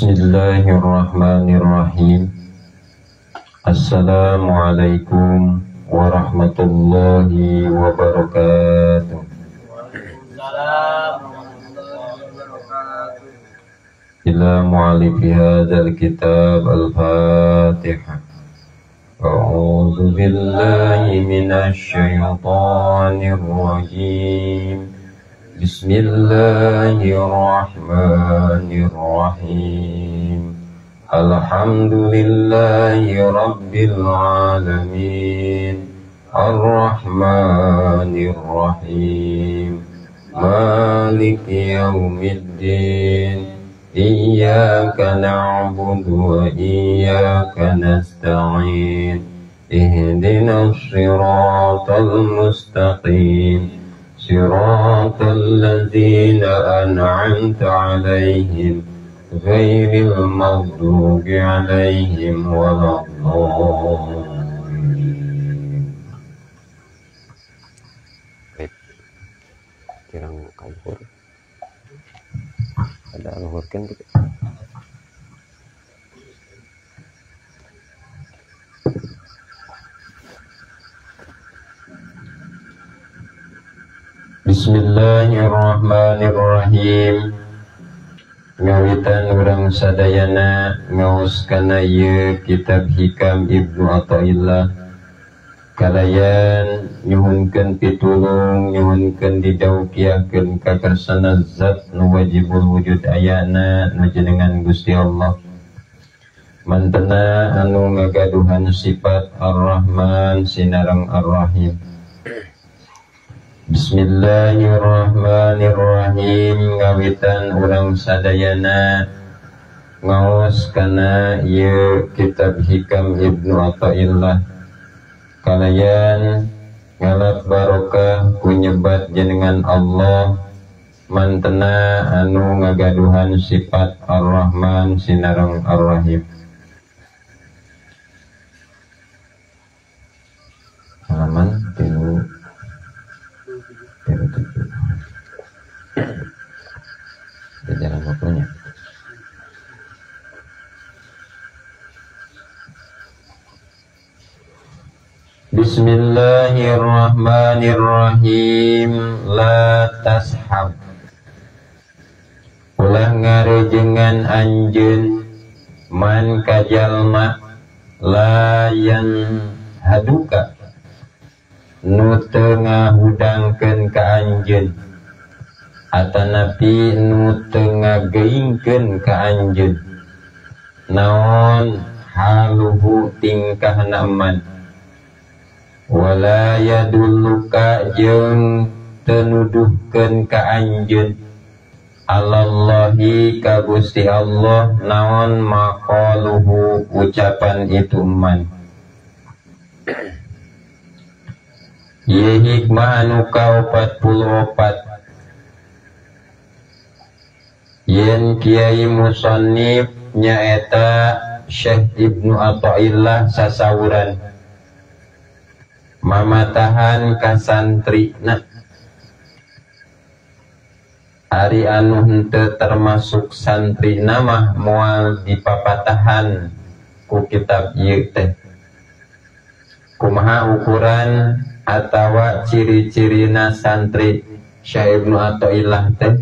Bismillahirrahmanirrahim. Assalamualaikum warahmatullahi wabarakatuh. Waalaikumsalam warahmatullahi wabarakatuh. Ila mu'alifi hadzal kitab al-Fatihah. A'udzu billahi minasy syaithanir rajim. Bismillahirrahmanirrahim. Alhamdulillahi rabbil alamin. Arrahmanir rahim. Maliki yaumiddin. Iyyaka na'budu wa iyyaka nasta'in. Ihdinas siratal mustaqim. Siratal ladzina an'amta 'alaihim ghairil maghdubi 'alaihim waladdallin. Baik. Kirang kaluhur. Ada luhurkeun gitu. Bismillahirrahmanirrahim. Ngawitan urang sadayana ngaos kana ieu kitab Hikam Ibnu Athaillah. Kalayan nyuhunkeun pitulung, nyuhunkeun didaukiahkeun ka kersana zat nu wajibul wujud ayana nu jenengan Gusti Allah. Mantena anu ngagaduhan sifat Ar-Rahman sinareng Ar-Rahim. Bismillahirrahmanirrahim. Ngawitan urang sadayana ngaos kana ieu kitab Hikam Ibnu Athaillah. Kalayan ngalap barokah ku nyebat jenengan Allah mantena anu ngagaduhan sifat Ar-Rahman sinareng Ar-Rahim. Halaman 3 7. Jalan waktunya. Bismillahirrahmanirrahim. La tashab. Ulah ngarejengan anjeun man kajalma layan haduka nu teu ngahudangkeun ka anjeun atanapi nu teu ngageingkeun ka anjeun naon haluhu tingkahna man wala yadulluka jeung teu nuduhkeun ka anjeun alallahi ka Gusti Allah naon maqaluhu ucapan itu man. Ye hikmah anu ka-44 yen kiai musannif nyaeta Syekh Ibnu Athaillah sasawuran mamatahan ka santrina. Ari anu henteu termasuk santrina mah moal dipapatahan ku kitab ieu teh. Kumaha ukuran atawa ciri-cirina santri Syekh Ibnu Athaillah teh?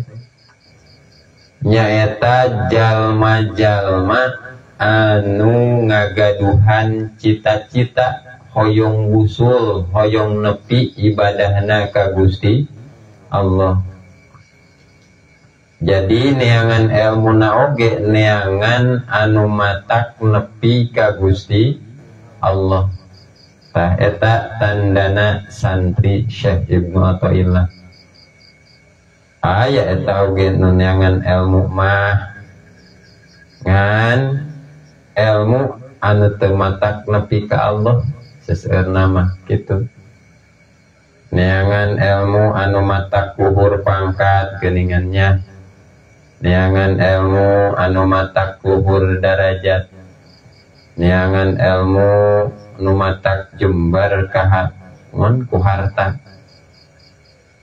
Nyaeta jalma-jalma anu ngagaduhan cita-cita hoyong wusul, hoyong nepi ibadahna ka Gusti Allah. Jadi neangan elmuna oge neangan anu matak nepi ka Gusti Allah. Tah eta tandana santri Syekh Ibnu Athaillah. Aya eta oge nu neangan ilmu mah ngan ilmu anu teu matak nepi ka Allah seseueurna mah kitu. Neangan ilmu anu matak luhur pangkat geuningannya. Neangan ilmu anu matak luhur darajat. Neangan ilmu nu matak jembar kaha ngon ku harta.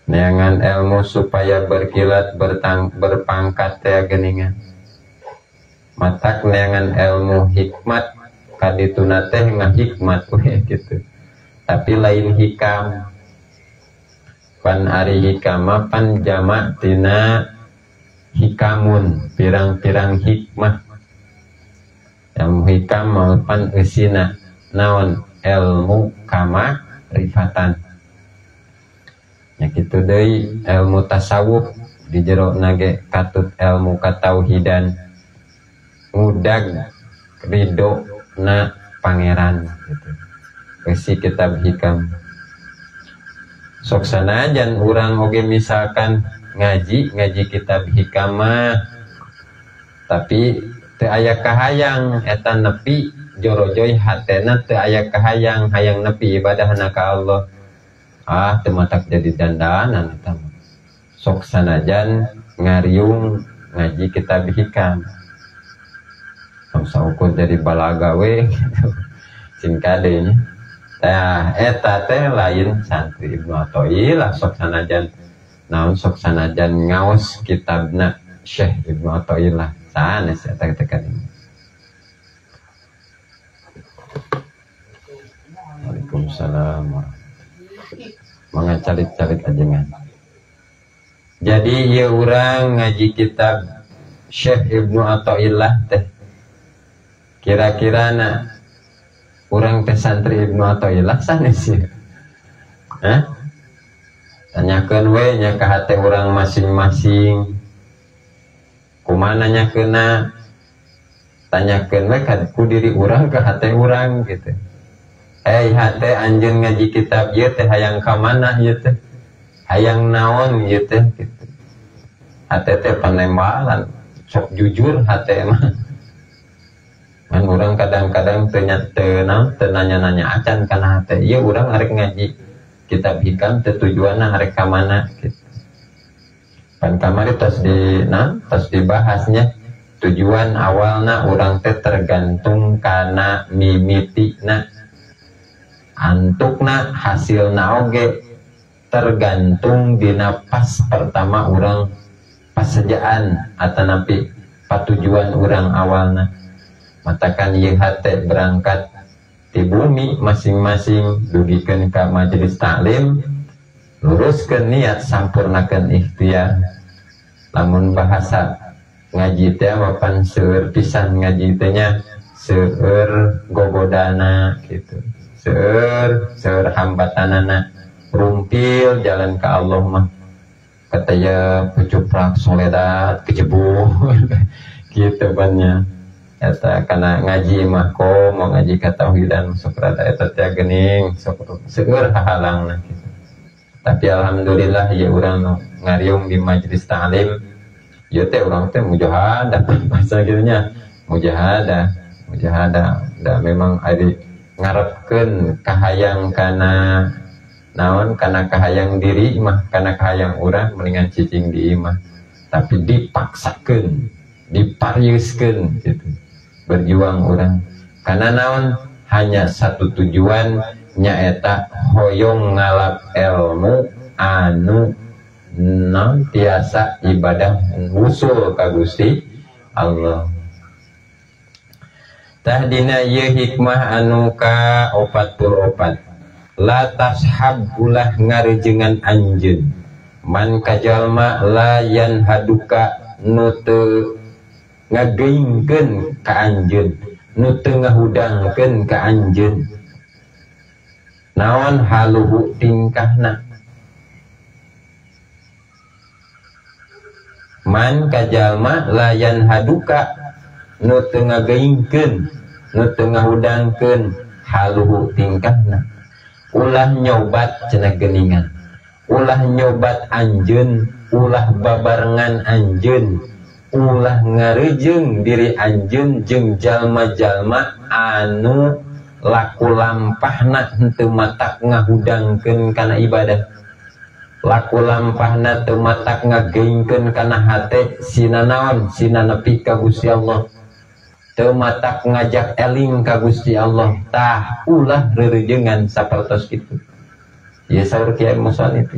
Neangan ilmu supaya berkilat berpangkat teh geuningan. Matak neangan ilmu hikmat kadituna teh ngahikmat we gitu. Tapi lain hikam. Pan ari hikam mah pan jamak tina hikamun, pirang-pirang hikmah. Ilmu hikam mah pan eusina naon ilmu kamarifatan. Nya kitu deui ilmu tasawuf di jero nage katut ilmu katauhidan ngudag ridho na pangeran gitu. Eusi kitab hikam. Sok sanajan urang oge misalkan ngaji kitab hikam mah tapi teu aya kahayang eta nepi jorojoy hatena teu aya kahayang hayang nepi ibadahna ka Allah. Ah teu matak jadi dandanan eta mah. Sok sanajan ngariung ngaji kitab hikam. Saukur jadi balaga we gitu. Cing kade nya. Tah eta teh lain santri Ibnu Athaillah sok sanajan naon sok sanajan ngaos kitabna Syekh Ibnu Athaillah sanes eta teh kan. Waalaikumsalam. Mangga calik-calik ajengan. Jadi ieu urang ngaji kitab Syekh Ibnu Athaillah teh kira-kira na urang teh santri Ibnu Athaillah sanes ieu. Hah? Tanyakeun we nya ka hate urang masing-masing. Kumaha nanyakeunna? Tanyakeun we ka ku diri urang ka hate urang gitu. Hate anjeun ngaji kitab ieu teh hayang ka mana ieu teh? Hayang naon ieu teh gitu. Hate teh panembalan, sok jujur hate mah. Man urang kadang-kadang teu nanya-nanya acan kana hate. Ieu urang arek ngaji kitab hikam teh tujuanna arek ka mana gitu. Pan kamari tos di tos dibahasnya tujuan awalna urang teh tergantung kana mimitina. Antukna hasilna oge tergantung dina pas pertama urang pasejaan atanapi patujuan urang awalna. Matakan ieu hate berangkat ti bumi masing-masing dugikeun ka majelis taklim luruskeun niat sampurnakeun ikhtiar. Lamun bahasa ngaji teh mapan seueur pisan ngaji teh nya seueur gogodana gitu. Seueur hambatanana rumpil jalan ke Allah mah katanya pucuprak soledat kejebur gitu bannya eta kana ngaji mah ko mau ngaji katauhidan sok rada eta teh geuning sok seueur hahalangna gitu. Tapi alhamdulillah ya urang ngariung di majelis ta'lim ieu teh urang teh mujahadah bahasa kitu nya mujahadah da memang ari ngarepkeun kahayang kana naon kana kahayang diri imah kana kahayang urang mendingan cicing di imah tapi dipaksakeun dipariuskeun gitu berjuang urang karena naon hanya satu tujuan nyaeta hoyong ngalap ilmu anu naon tiasa ibadah wusul ka Gusti Allah. Tah dina ieu hikmah anu ka 44 la tashab ulah ngarejengan anjeun man kajalma la yanhaduka nu teu ngageingkeun ka anjeun nu teu ngahudangkeun ka anjeun naon haluhu tingkahna man kajalma la yanhaduka nu teu ngageingkeun nu teu ngahudangkeun haluhu tingkahna ulah nyobat cenah geuningan ulah nyobat anjeun ulah babarengan anjeun ulah ngarejeung diri anjeun jeung jalma-jalma anu laku lampahna henteu matak ngahudangkeun kana ibadah laku lampahna teu matak ngageingkeun kana hate sina naon sina nepi ka Gusti Allah teu matak ngajak eling ka Gusti Allah tah ulah rerejengan sapertos kitu. Ieu saur Kiai Musonif.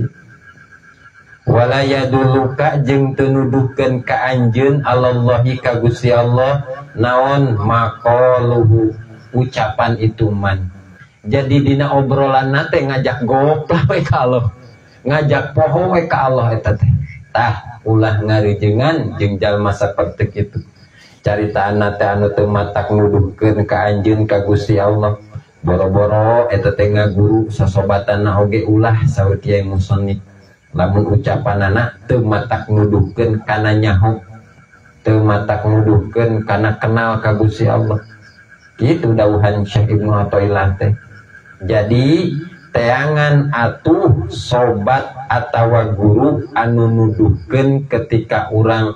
Wala yadulluka jeung teu nuduhkeun ka anjeun alallahi ka Gusti Allah naon maqaluhu ucapan itu man. Jadi dina obrolan teh ngajak goplak we ka Allah, ngajak poho we ka Allah eta teh. Tah ulah ngarejengan jeung jalma saperti kitu. Caritaan teh anu teu matak nuduhkeun ka anjeun ka Gusti Allah. Boro-boro eta teh ngaguru sasobatanna oge ulah saur Kiai Musonif. Lamun ucapanana teu matak nuduhkeun kana nyaho, teu matak nuduhkeun kana kenal ka Gusti Allah. Kitu dawuhan Syekh Ibnu Athaillah teh. Jadi teangan atuh sobat atawa guru anu nuduhkeun ketika urang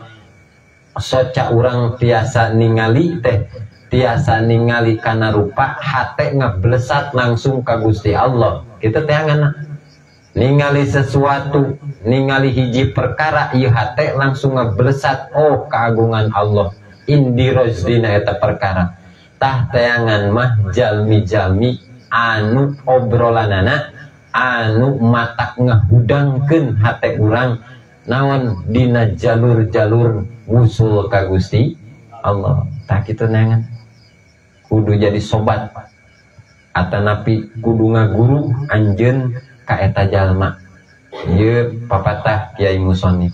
soca urang tiasa ningali teh, tiasa ningali kana rupa hate ngeblesat langsung ka Gusti Allah. Kitu teangan. Ningali sesuatu, ningali hiji perkara ieu hate langsung ngeblesat, oh keagungan Allah. Indi rozdina eta perkara. Tah teangan mah jalmi-jalmi anu obrolanana anu matak ngehudangkeun hate urang naon dina jalur-jalur wusul ka Gusti Allah. Tah kitu neangan. Kudu jadi sobat atanapi kudu ngaguru anjeun ka eta jalma. Ieu papatah Kiai Musonif.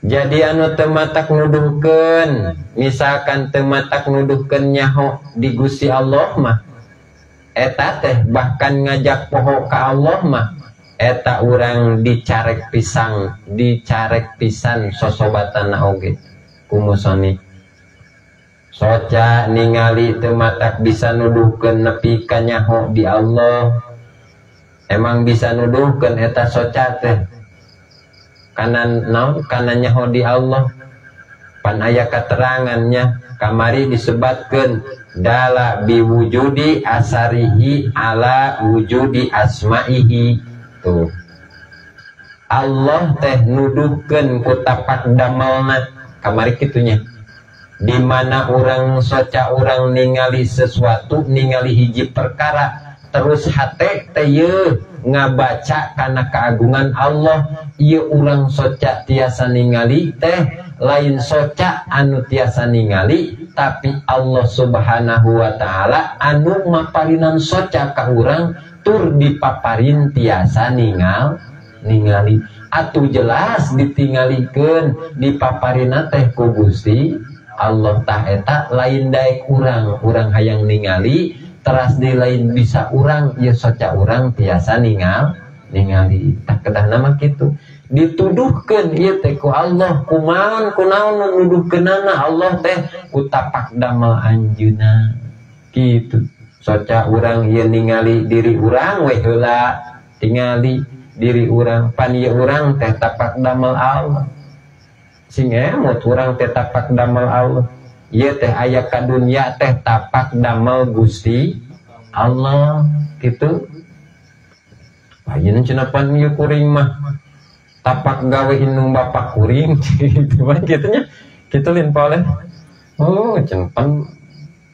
Jadi anu teu matak nuduhkeun, misalkan teu matak nuduhkeun nyaho di Gusti Allah mah eta teh bahkan ngajak poho ka Allah mah eta urang dicarek pisang, dicarek pisan sosobatanna oge ku Musonif. Soca ningali teu matak bisa nuduhkeun nepi ka nyaho di Allah. Emang bisa nuduhkeun eta soca teh kanan naon kana nyaho di Allah. Pan aya keterangannya kamari disebatkeun dala biwujudi asarihi ala wujudi asmaihi. Tuh Allah teh nuduhkeun ku tapak damelna kamari kitunya. Di mana urang soca urang ningali sesuatu, ningali hiji perkara, terus hate teh yeuh ngabaca kana keagungan Allah. Ieu urang soca tiasa ningali teh lain soca anu tiasa ningali, tapi Allah Subhanahu wa taala anu maparinan soca ka urang tur dipaparin tiasa ningali. Atuh jelas ditingalikeun dipaparina teh ku Gusti Allah. Tah eta lain daek urang, urang hayang ningali teras di lain bisa urang ya soca urang tiasa ningali. Tak kedah nama kitu dituduhkeun ieu teh ku Allah. Kumaon kunaon nu nuduhkeunana Allah teh ku tapak damel anjeunna kitu. Soca urang ieu ningali diri urang we heula, tingali diri urang pan ieu urang teh tapak damel Allah. Sing emot urang teh tapak damel Allah. Ieu teh aya ka dunya teh tapak damel Gusti Allah kitu. Ayeuna cenah pan ieu kuring mah tapak gawe indung bapak kuring kitu mah kitu nya. Kitu lin paoleh. Oh cenah pan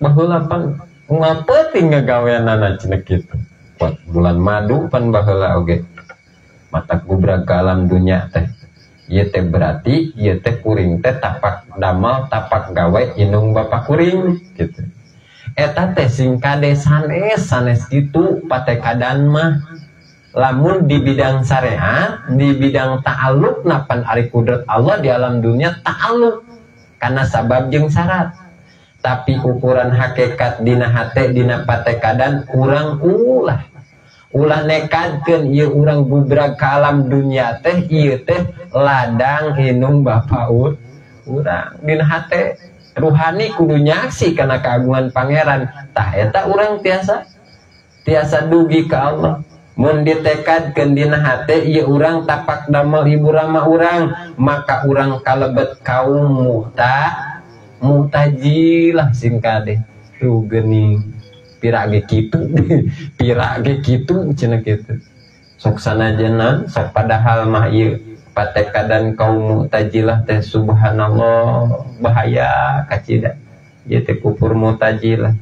baheula pan ngapeuting ngagaweanana cenah kitu. Buat bulan madu pan baheula oge. Matak gubrag ka alam dunya teh. Ieu teh berarti ieu teh kuring teh tapak damel tapak gawe indung bapak kuring gitu. Eta teh sing kade sanes sanes kitu patekadan mah. Lamun di bidang syariat, di bidang ta'alluq napan ari kudrat Allah di alam dunia ta'alluq karena sabab jeung syarat. Tapi ukuran hakikat dina hate dina patekadan urang ulah. Ulah nekadkeun ieu urang gubrag ka alam dunia teh ieu teh ladang hinung bapa urang. Dina hate ruhani kudu nyaksi kana keagungan pangeran. Tah eta urang tiasa dugi ka Allah. Mun ditekadkeun dina hate ieu urang tapak damel ibu rama urang, maka urang kalebet kaum mu'tazilah sing kade. Tuh geuning pira ge kitu, pira ge kitu cenah kitu. Sok sanajenan sok padahal mah ieu patekadan kaum mu'tazilah teh subhanallah bahaya kacida. Ieu teh kufur mu'tazilah.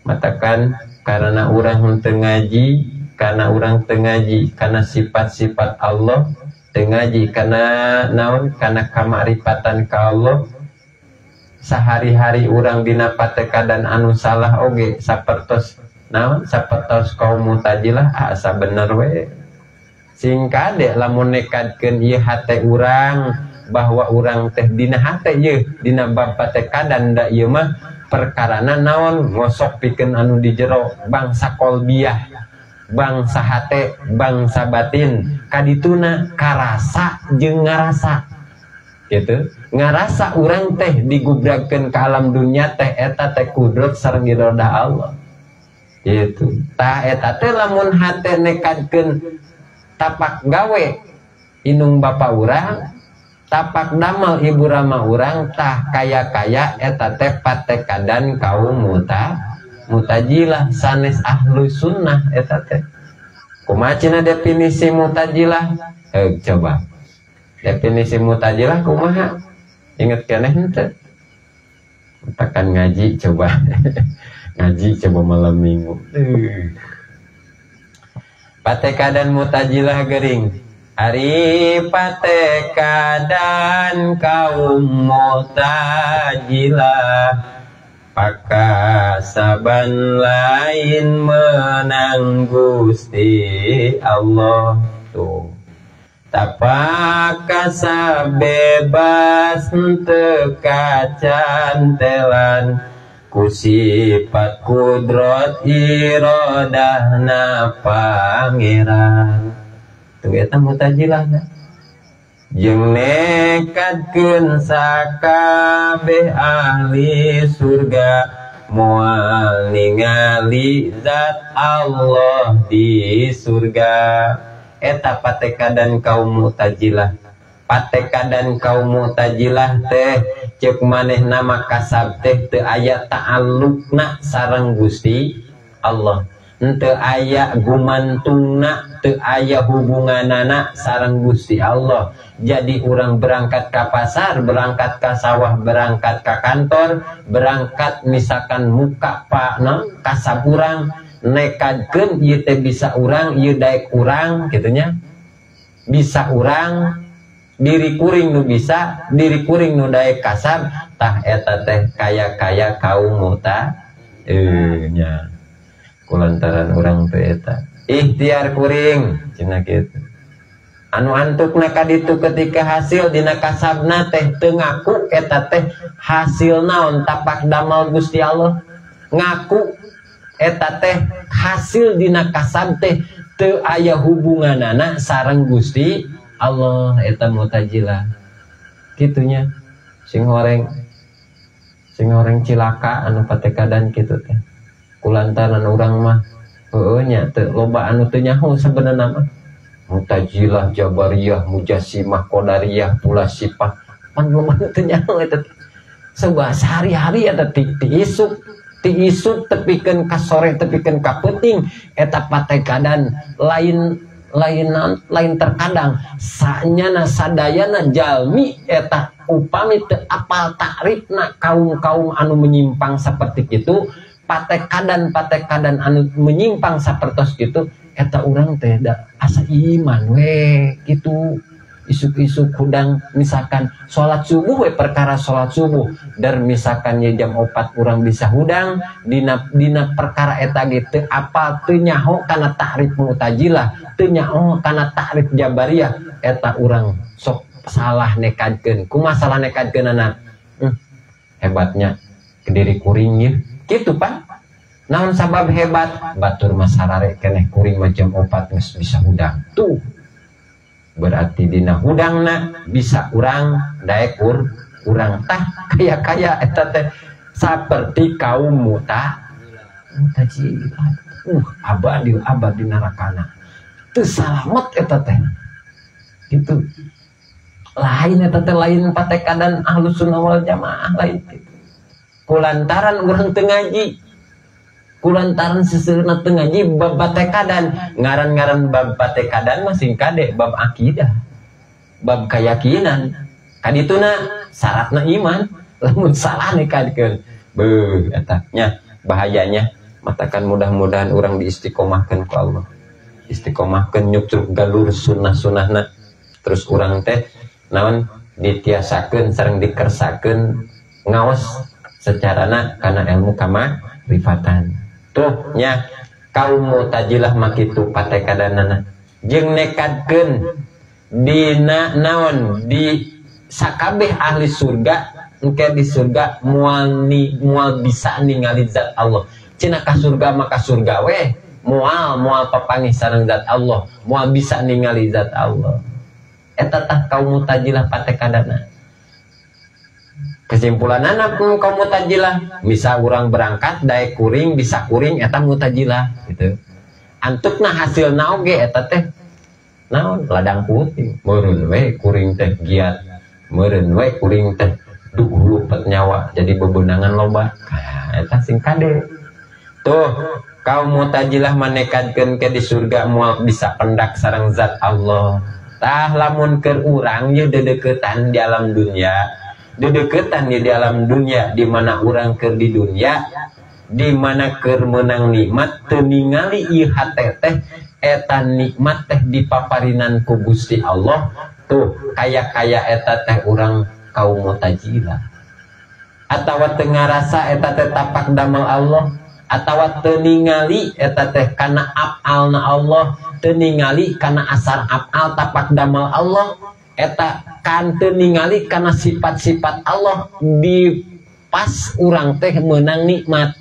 Matakan karena urang henteu ngaji, karena urang teu ngaji, karena sifat-sifat Allah Teu ngaji kana naon kana kamakrifatan ka Allah. Sehari-hari urang dina patekadan anu salah oge sapertos naon sapertos kaum Mu'tazilah asa bener we. Sing kade lamun nekadkeun ieu hate urang bahwa urang teh dina hate ieu dina bab patekadan da ieu mah perkarana naon ngosok pikeun anu di jero bangsa kolbiah, bangsa hate, bangsa batin, kadituna karasa jeung ngarasa gitu. Ngarasa urang teh digubragkeun ka alam dunia teh eta teh kudrat sareng irodah Allah gitu. Tah eta teh lamun hate nekadkeun tapak gawe inung bapa urang, tapak damel ibu rama urang, tah kaya-kaya eta teh patekadan kaum Mu'tazilah sanes ahlu sunnah eta teh. Kumaha cenah definisi Mu'tazilah? Coba. Definisi Mu'tazilah kumaha? Inget keneh henteu? Tekan ngaji coba. Ngaji coba malam minggu. Patekadan Mu'tazilah gering. Ari patekadan kaum Mu'tazilah pakasaban lain menang Gusti Allah tuh. Tapak kasab bebas teu kacantelan ku sifat kudrat iradahna pangeran. Tuh eta Mu'tazilah na. Jeung nekadkeun sakabeh ahli surga moal ningali zat Allah di surga. Eta patekadan kaum Mu'tazilah. Patekadan kaum Mu'tazilah teh ceuk manehna mah kasab teh teu aya ta'alluqna sareng Gusti Allah. Henteu aya gumantungna, teu aya hubunganana sareng Gusti Allah. Jadi urang berangkat ka pasar, berangkat ka sawah, berangkat ka kantor, berangkat misalkan muka pak no, kasab urang, nekadkeun ieu teh bisa urang, ieu daek urang kitu nya. Bisa urang, diri kuring nu bisa, diri kuring nu daek kasab, tah eta teh kaya-kaya kaum Mu'tazilah nya. Kulantaran urang teh eta ikhtiar kuring cenah kitu. Anu antukna ka ditu ketika hasil dina kasabna teh teu ngaku eta teh hasil naon tapak damel Gusti Allah. Ngaku eta teh hasil dina kasab teh teu aya hubunganana sareng Gusti Allah eta Mu'tazilah. Kitunya sing horeng cilaka anu patekadan kitu teh. Kulantaran urang mah heueuh nya teu loba anu teu nyaho sabenerna mah. Mu'tazilah, Jabariyah, Mujassimah, Qadariyah, Pulasifah, pan loba anu teu nyaho eta teh. Sebab sehari-hari eta ti isuk tepikeun ka sore tepikeun ka peuting eta patekadan lain lain terkadang sanyana sadayana jalmi eta upami teu apal takrifna kaum-kaum anu menyimpang seperti itu, patekadan-patekadan anu menyimpang sapertos gitu, eta urang teh da asa iman we gitu. Isuk-isuk hudang misalkan sholat subuh we, perkara sholat subuh dan misalkan ye jam 4 urang bisa hudang dina perkara eta ge teu apal teu nyaho kana takrif Mu'tazilah, teu nyaho kana takrif Jabariyah, eta urang sok salah nekadkeun. Kumaha salah nekadkeunana? Hebatnya kediri kuring ye kitu Pak. Naon sabab hebat? Batur masarare keneh kuring mah jam 4 geus bisa hudang. Tuh. Berarti dina hudangna bisa urang daek urang tah kaya-kaya eta teh saperti kaum Mu'tazilah. Abadil abad di narakana. Teu salamet eta teh. Gitu. Lain eta teh lain patekadan Ahlus Sunnah wal Jamaah lain gitu. Kulantaran urang teu ngaji, kulantaran seseueurna teu ngaji bab patekadan, ngaran-ngaran bab patekadan mah sing kade bab akidah, bab keyakinan. Kadituna syaratna iman, lamun salah nekadkeun. Beuh eta nya bahayanya. Matakan mudah-mudahan urang diistiqomahkeun ku Allah. Istiqomahkeun nyucruk galur sunnah-sunnahna. Terus urang teh naon ditiasakeun sareng dikersakeun ngaos secarana kana ilmu kamarifatan. Tuh nya kaum Mu'tazilah mah kitu patekadanana jeung nekadkeun dina naon di sakabeh ahli surga engke di surga moal bisa ningali zat Allah. Cenah ka surga mah ka surga weh, moal papanggih sareng zat Allah, moal bisa ningali zat Allah. Eta tah kaum Mu'tazilah patekadana. Kesimpulanana kaum Mu'tazilah bisa urang berangkat daek kuring bisa kuring eta Mu'tazilah gitu. Antukna hasilna oge eta teh naon ladang putih meureun we kuring teh giat, meureun we kuring teh duh lupet nyawa jadi bebenangan loba. Nah, eta sing kade. Tuh kaum Mu'tazilah manekadkeun ke di surga moal bisa pendak sareng zat Allah. Tah lamun keur urang ye dedeukeutan di alam dunia, dedeukeutan di alam dunia di mana urang keur di dunia, di mana keur meunang nikmat teu ningali ieu hate teh eta nikmat teh dipaparinan ku Gusti Allah. Tuh kaya-kaya eta teh urang kaum Mu'tazilah. Atawa teu ngarasa eta teh tapak damel Allah, atawa teu ningali eta teh kana afalna Allah, teu ningali kana asar afal tapak damel Allah, eta kan teu ningali kana sifat-sifat Allah di pas urang teh meunang nikmat.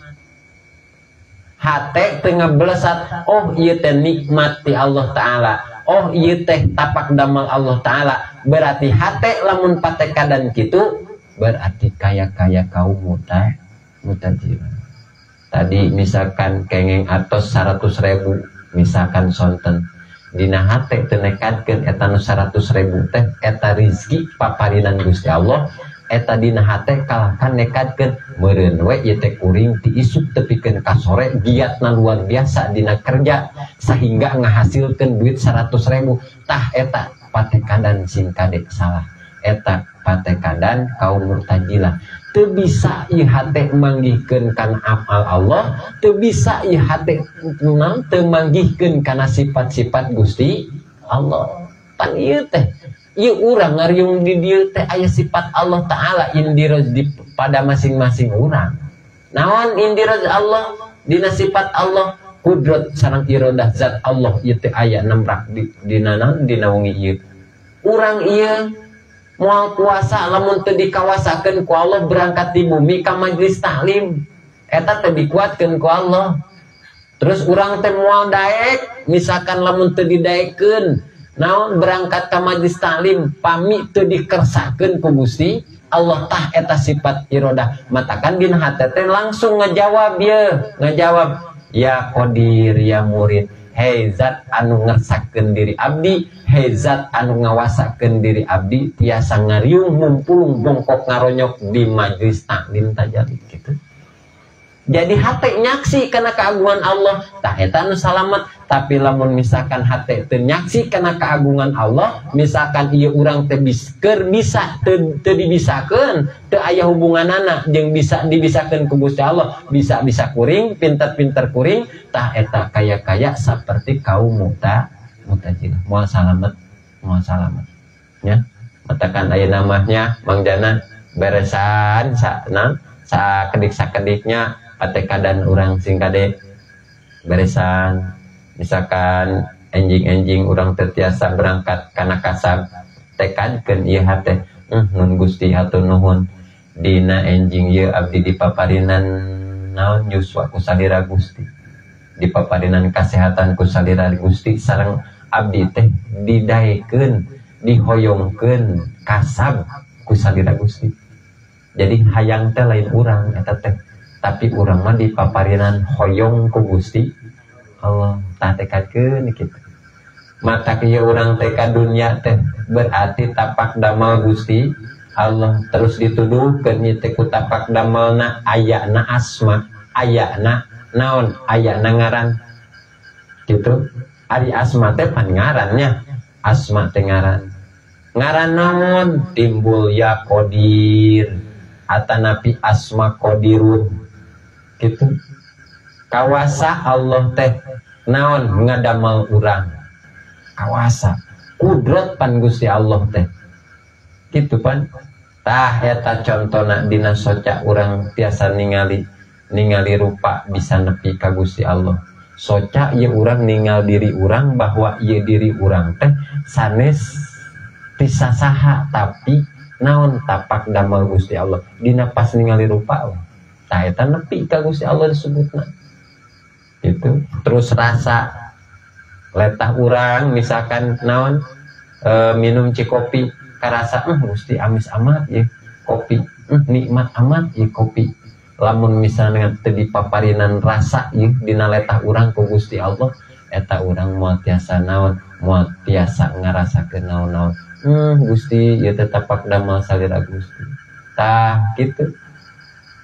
Hate teu ngeblesat, oh ieu teh nikmat ti Allah Ta'ala, oh ieu teh tapak damel Allah Ta'ala. Berarti hate lamun patekadan kitu berarti kaya-kaya kaum Mu'tazilah. Tadi misalkan kengeng atos 100.000 misalkan sonten dina hate teu nekadkeun eta nu 100.000 teh eta rizki paparinan Gusti Allah, eta dina hate kalahkan nekadkeun meureun we ieu teh kuring ti isuk tepikeun ka sore giatna luar biasa dina kerja sehingga ngahasilkeun duit 100.000. Tah eta patekadan sing kade salah, eta patekadan kaum Mu'tazilah. Teu bisa ieu hate manggihkeun kana amal Allah, teu bisa ieu hate teu manggihkeun kana sifat-sifat Gusti Allah. Pan ieu teh ieu urang ngariung di dieu teh aya sifat Allah Ta'ala indiroz di pada masing-masing urang. Naon indiroz Allah dina sifat Allah kudrat sareng iradah zat Allah ieu teh aya nemrak dina naon dina wengi ieu. Urang ieu moal kuasa lamun teu dikawasakeun ku Allah berangkat di bumi ka majelis taklim eta teh dikuatkeun ku Allah. Terus urang teh moal daek misalkan lamun teu didaekeun naon berangkat ka majelis taklim pami teu dikersakeun ku Gusti Allah. Tah eta sifat iradah. Matakan dina hate teh langsung ngajawab ye, ngajawab ya Qadir ya Murid, hei zat anu ngersakeun diri abdi, hei zat anu ngawasakeun diri abdi tiasa ngariung mumpulung bongkok ngaronyok di majelis taklim tajali gitu. Jadi hate nyaksi kana keagungan Allah, tah eta anu salamet. Tapi lamun misalkan hate teu nyaksi kana keagungan Allah, misalkan ieu urang teh keur bisa teu dibisakeun, teu aya hubunganana jeung bisa dibisakeun ku Gusti Allah, bisa-bisa kuring, pinter-pinter kuring, tah eta kaya-kaya saperti kaum Mu'tazilah. Moal salamet, moal salamet. Nya, matakan aya namanya Mang Jana beresan sa sakedik-sakediknya patekadan urang sing kade beresan. Misalkan enjing-enjing urang teu tiasa berangkat kana kasab, tekadkeun ieu hate, nun Gusti hatur nuhun dina enjing ieu abdi dipaparinan naon yuswa ku salira Gusti, dipaparinan kasehatan ku salira Gusti, sareng abdi teh didaekeun dihoyongkeun kasab ku salira Gusti. Jadi hayang teh lain urang eta teh, tapi urang mah dipaparinan hoyong ku Gusti Allah. Tah tekadkeun kitu. Mata kieu urang teh ka dunya teh berarti tapak damel Gusti Allah. Terus dituduhkeun ieu teh ku tapak damelna ayana asma, ayana naon, ayana ngaran. Gitu. Ari asma teh pan ngarannya, asma teh ngaran. Ngaran naon? Timbul ya Qadir atanapi asma Qadirun. Gitu. Kawasa Allah teh naon ngadamel urang. Kawasa. Kudrat pan Gusti Allah teh. Kitu pan. Tah eta contona dina soca urang tiasa ningali ningali rupa bisa nepi ka Gusti Allah. Soca ieu urang ningal diri urang bahwa ieu diri urang teh sanes tisasaha tapi naon tapak damel Gusti Allah. Dina pas ningali rupa tah eta nepi ka Gusti Allah disebutna. Gitu. Terus rasa letah urang misalkan naon minum cikopi karasa Gusti amis amat ya kopi, nikmat amat ya kopi. Lamun misalnya teu dipaparinan rasa ieu dina letah urang ku Gusti Allah, eta urang moal tiasa naon, moal tiasa ngarasakeun naon-naon. Gusti ieu teh tapak damel salira Gusti. Tah kitu.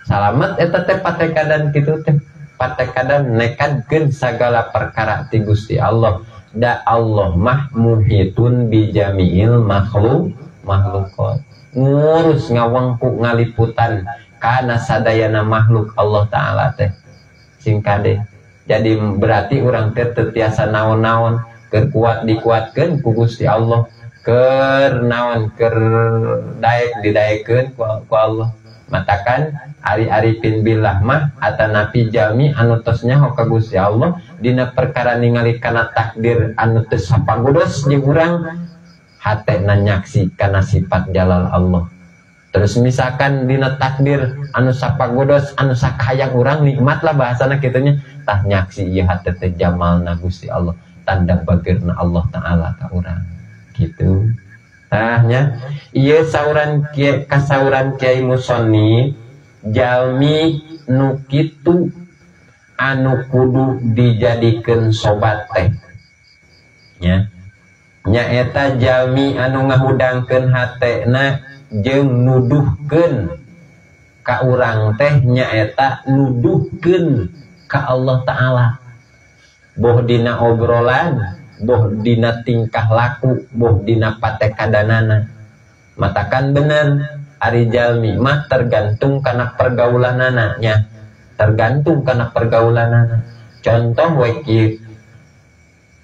Salamet eta teh patekadan kitu teh. Patekadan nekadkeun sagala perkara ti Gusti Allah. Da Allah mah muhitun bi jami'il makhluqat. Ngurus ngawengku ngaliputan kana sadayana makhluk Allah Ta'ala teh sing kade. Jadi berarti urang teh teu tiasa naon-naon, keur kuat dikuatkeun ku Gusti Allah, keur naon keur daek didaekeun ku Allah. Matakan ari-arifin billah mah atanapi jalmi anu tos nyaho ka Gusti Allah dina perkara ningali kana takdir anu teu sapagodos jeung urang, hatena nyaksi kana sifat jalal Allah. Terus misalkan dina takdir anu sapagodos anu sakahayang urang nikmat lah bahasana kitunya, tah nyaksi ieu hate teh jamalna Gusti Allah, tanda bageurna Allah Ta'ala ka urang gitu. Tah nya ieu sauran kiai kasauran Kiai Musonif jalmi nu kitu anu kudu dijadikeun sobat teh nya, nyaeta jalmi anu ngahudangkeun hatena jeung nuduhkeun ka urang teh nyaeta nuduhkeun ka Allah Ta'ala. Boh dina obrolan, boh dina tingkah laku, boh dina patekadanana. Matakan bener ari jalmi mah tergantung kana pergaulanana nya, tergantung kana pergaulanana. Contoh we kieu,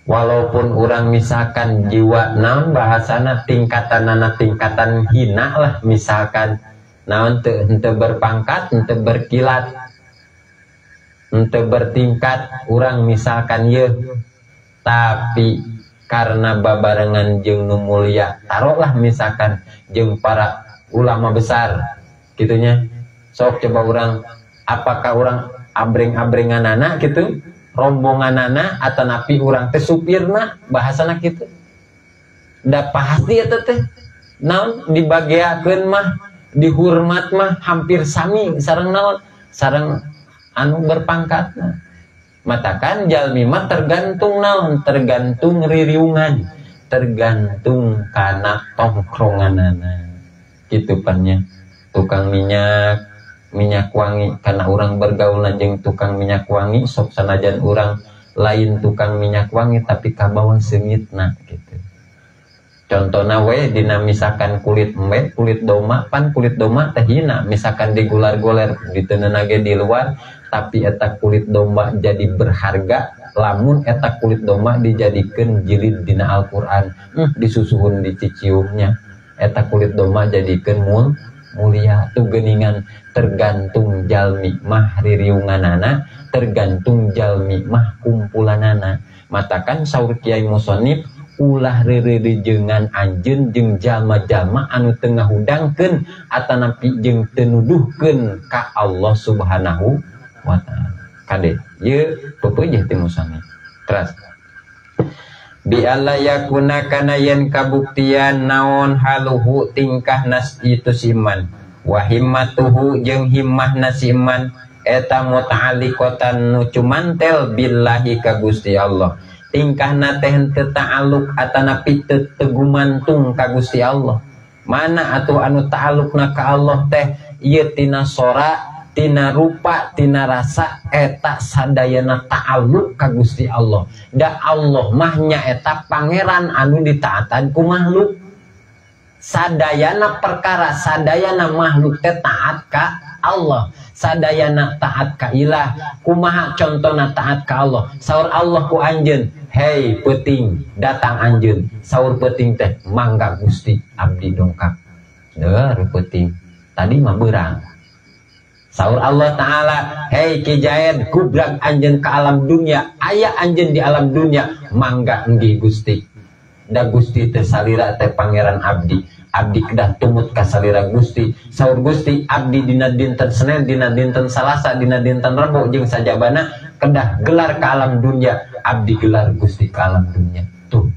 walaupun orang misalkan jiwa naon bahasana tingkatanana tingkatan hina lah misalkan naon teu henteu berpangkat, henteu berkilat, henteu bertingkat urang misalkan ye, tapi karena babarengan jeung nu mulia taruhlah misalkan jeung para ulama besar gitunya, sok coba urang apakah urang abreng-abrenganana gitu, rombonganana atau napi urang teh supirna bahasana kitu. Da pasti eta teh naon dibageakeun mah dihormat mah hampir sami sareng naon sareng anu berpangkatna. Matakan jalmi mah tergantung naon, tergantung ririungan, tergantung kana tongkronganana kitu pannya. Tukang minyak minyak wangi, karena orang bergaul jeung tukang minyak wangi sok sanajan orang lain tukang minyak wangi tapi kabawa seungitna gitu. Contohna we dina misalkan kulit embe, kulit domba, pan kulit domba teh hina misalkan digular-guler diteunana ge di luar, tapi eta kulit domba jadi berharga lamun eta kulit domba dijadikeun jilid dina Al-Qur'an, disusuhun diciciumnya eta kulit domba jadikeun mulia. Tuh geningan tergantung jalmi mah ririunganana, tergantung jalmi mah kumpulanana. Matakan saur Kiai Musonif ulah ririjengan anjeun jeung jalma-jalma anu teu ngahudangkeun atanapi jeung teu nuduhkeun ka Allah Subhanahu wa Ta'ala. Kade ieu peupeujeuh ti Musonif. Teras bi alla yakuna kana yen kabuktian naon haluhu tingkah nas itu siman wa himmatuhu jeung himmahna siman eta muta'alliqatan nu cumantel billahi ka Gusti Allah. Tingkahna teh henteu ta'alluq atanapi teu gumantung ka Gusti Allah. Mana atuh anu ta'alluqna ka Allah teh ieu tina sora, tina rupa, tina rasa eta sadayana ta'alluq ka Gusti Allah. Da Allah mah nyaeta pangeran anu ditaatan ku makhluk. Sadayana perkara, sadayana makhluk teh taat ka Allah, sadayana taat ka ilah. Kumaha contona taat ka Allah? Saur Allah ku anjeun, hei peuting, datang anjeun. Saur peuting teh mangga Gusti abdi dongkap. Deur peuting, tadi mah beurang. Saur Allah Ta'ala, hei Ki Jaid, gubrak anjeun ka alam dunia, aya anjeun di alam dunia, mangga enggi Gusti. Da Gusti teh salira teh pangeran abdi, abdi kedah tumut ka salira Gusti. Saur Gusti, abdi dina dinten Senin, dina dinten Salasa, dina dinten Rebo jeung sajabana kedah gelar ka alam dunia, abdi gelar Gusti ka alam dunia. Tuh.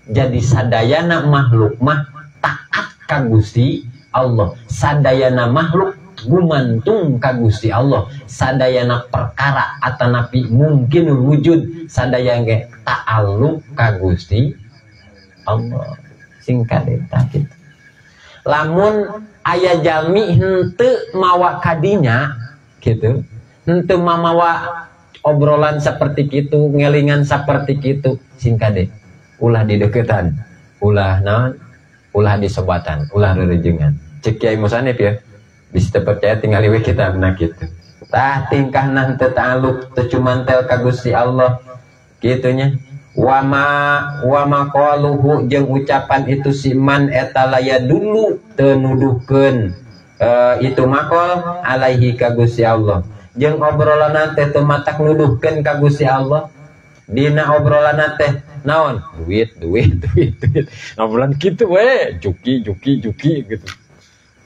Jadi sadayana makhluk mah taat ka Gusti Allah, sadayana makhluk gumantung ka Gusti Allah, sadayana perkara atanapi mungkin wujud sadayana ge ta'alluq ka Gusti Allah. Singkat eta kitu. Lamun aya jalmi henteu mawa kadinya gitu, henteu mamawa obrolan seperti kitu, ngelingan seperti kitu, singkat deh, ulah dideketan, ulah naon, ulah disobatan, ulah rerejengan. Cek Kiai Musanif ya, bisa percaya tinggal we kita benar gitu. Tah tingkahna henteu ta'alluq, teu cumantel ka Gusti Allah kitunya. Wama qaluhu jeung ucapan itu si man eta laya dulu teu nuduhkeun itu makol alaihi ka Gusti Allah. Jeung obrolan teh teu matak nuduhkeun ka Gusti Allah. Dina obrolan teh naon? Duit duit duit duit. Obrolan kitu we, juki juki juki gitu.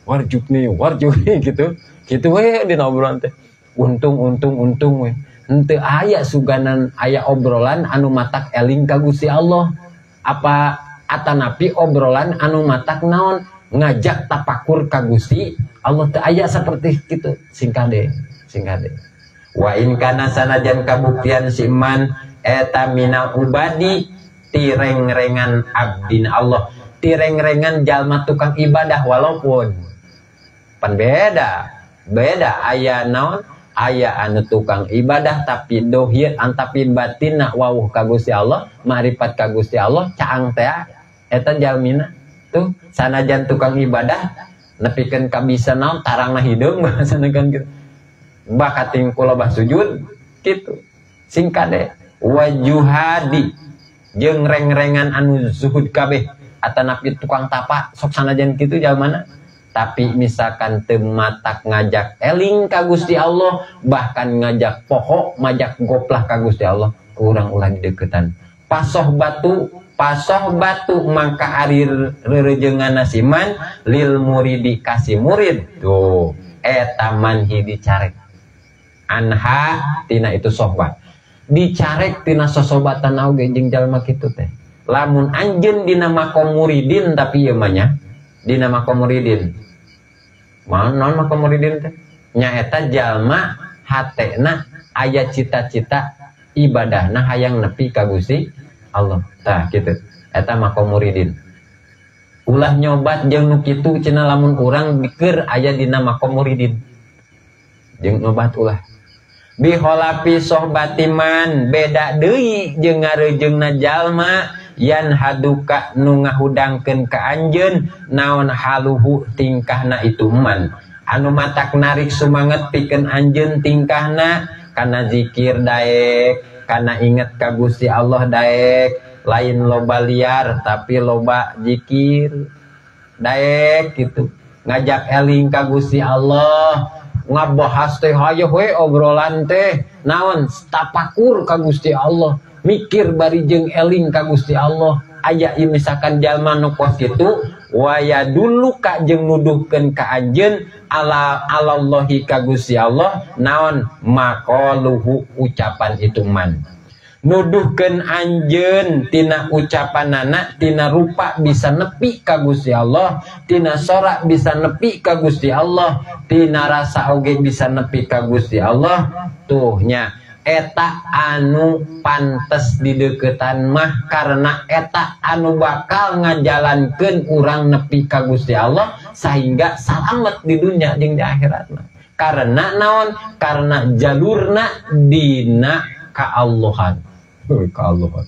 Warjuk nih, warjuk nih gitu. Kitu we dina obrolan teh. Untung untung untung we. Henteu aya suganan aya obrolan anu matak eling ka Gusti Allah. Apa atanapi obrolan anu matak naon ngajak tapakur ka Gusti Allah teu aya seperti kitu. Singkade, singkade. Wa in kana sanajan kabuktian si man eta minal ubadi tirengrengan abdin Allah, tirengrengan jalma tukang ibadah walaupun pan beda, beda aya naon aya anu tukang ibadah tapi dohir antapi batinna wawuh ka Gusti Allah, marifat ka Gusti Allah caang teh eta jalmina tuh sanajan tukang ibadah nepikeun ka bisa naon tarangna hideung bahasana kan gitu. Bakating kula bah sujud kitu. Singkade wajuhadi jeung reng-rengan anu zuhud kabeh atanapi tukang tapa sok sanajan kitu jalmana. Tapi misalkan teu matak ngajak eling ka Gusti Allah, bahkan ngajak poho, ngajak goplah ka Gusti Allah, kurang ulah dideketan. Pasoh batu mangka ari reurejenganna siman lil muridi kasih murid. Tuh, eta manhi dicarek. Anha tina itu sohbat. Dicarek tina sosobatan oge jeung jalma kitu teh. Lamun anjeun dina makom muridin tapi ieu mah nya, dina makom muridin. Naon makom muridin teh? Nyaeta jalma hatena aya cita-cita ibadahna hayang nepi ka Gusti Allah. Tah kitu. Eta makom muridin. Ulah nyobat jeung nu kitu cenah lamun urang mikir aya dina makom muridin. Jeung nyobat ulah. Biholapi sohbatiman beda deui jeung ngarejeungna jalma yan haduka nu ngahudangkeun ka anjeun naon haluhu tingkahna itu man anu matak narik sumanget pikeun anjeun tingkahna kana zikir daek, kana inget ka Gusti Allah daek, lain loba liar tapi loba zikir daek gitu, ngajak eling ka Gusti Allah, ngabahas teh hayoh we obrolan teh naon tapakur ka Gusti Allah, mikir bari jeung eling ka Gusti Allah. Aya ieu misalkan jalma nu kos kitu waya dulu ka jeung nuduhkeun ka anjeun ala alallahi ka Gusti Allah naon maqaluhu ucapan itu man nuduhkeun anjeun tina ucapanana tina rupa bisa nepi ka Gusti Allah, tina sorak bisa nepi ka Gusti Allah, tina rasa oge bisa nepi ka Gusti Allah. Tuh nya eta anu pantes dideketan mah karena eta anu bakal ngajalankeun urang nepi ka Gusti Allah sehingga salamet di dunia jeung di akhirat mah. Karena naon? Karena jalurna dina kaallahan. Kaallahan.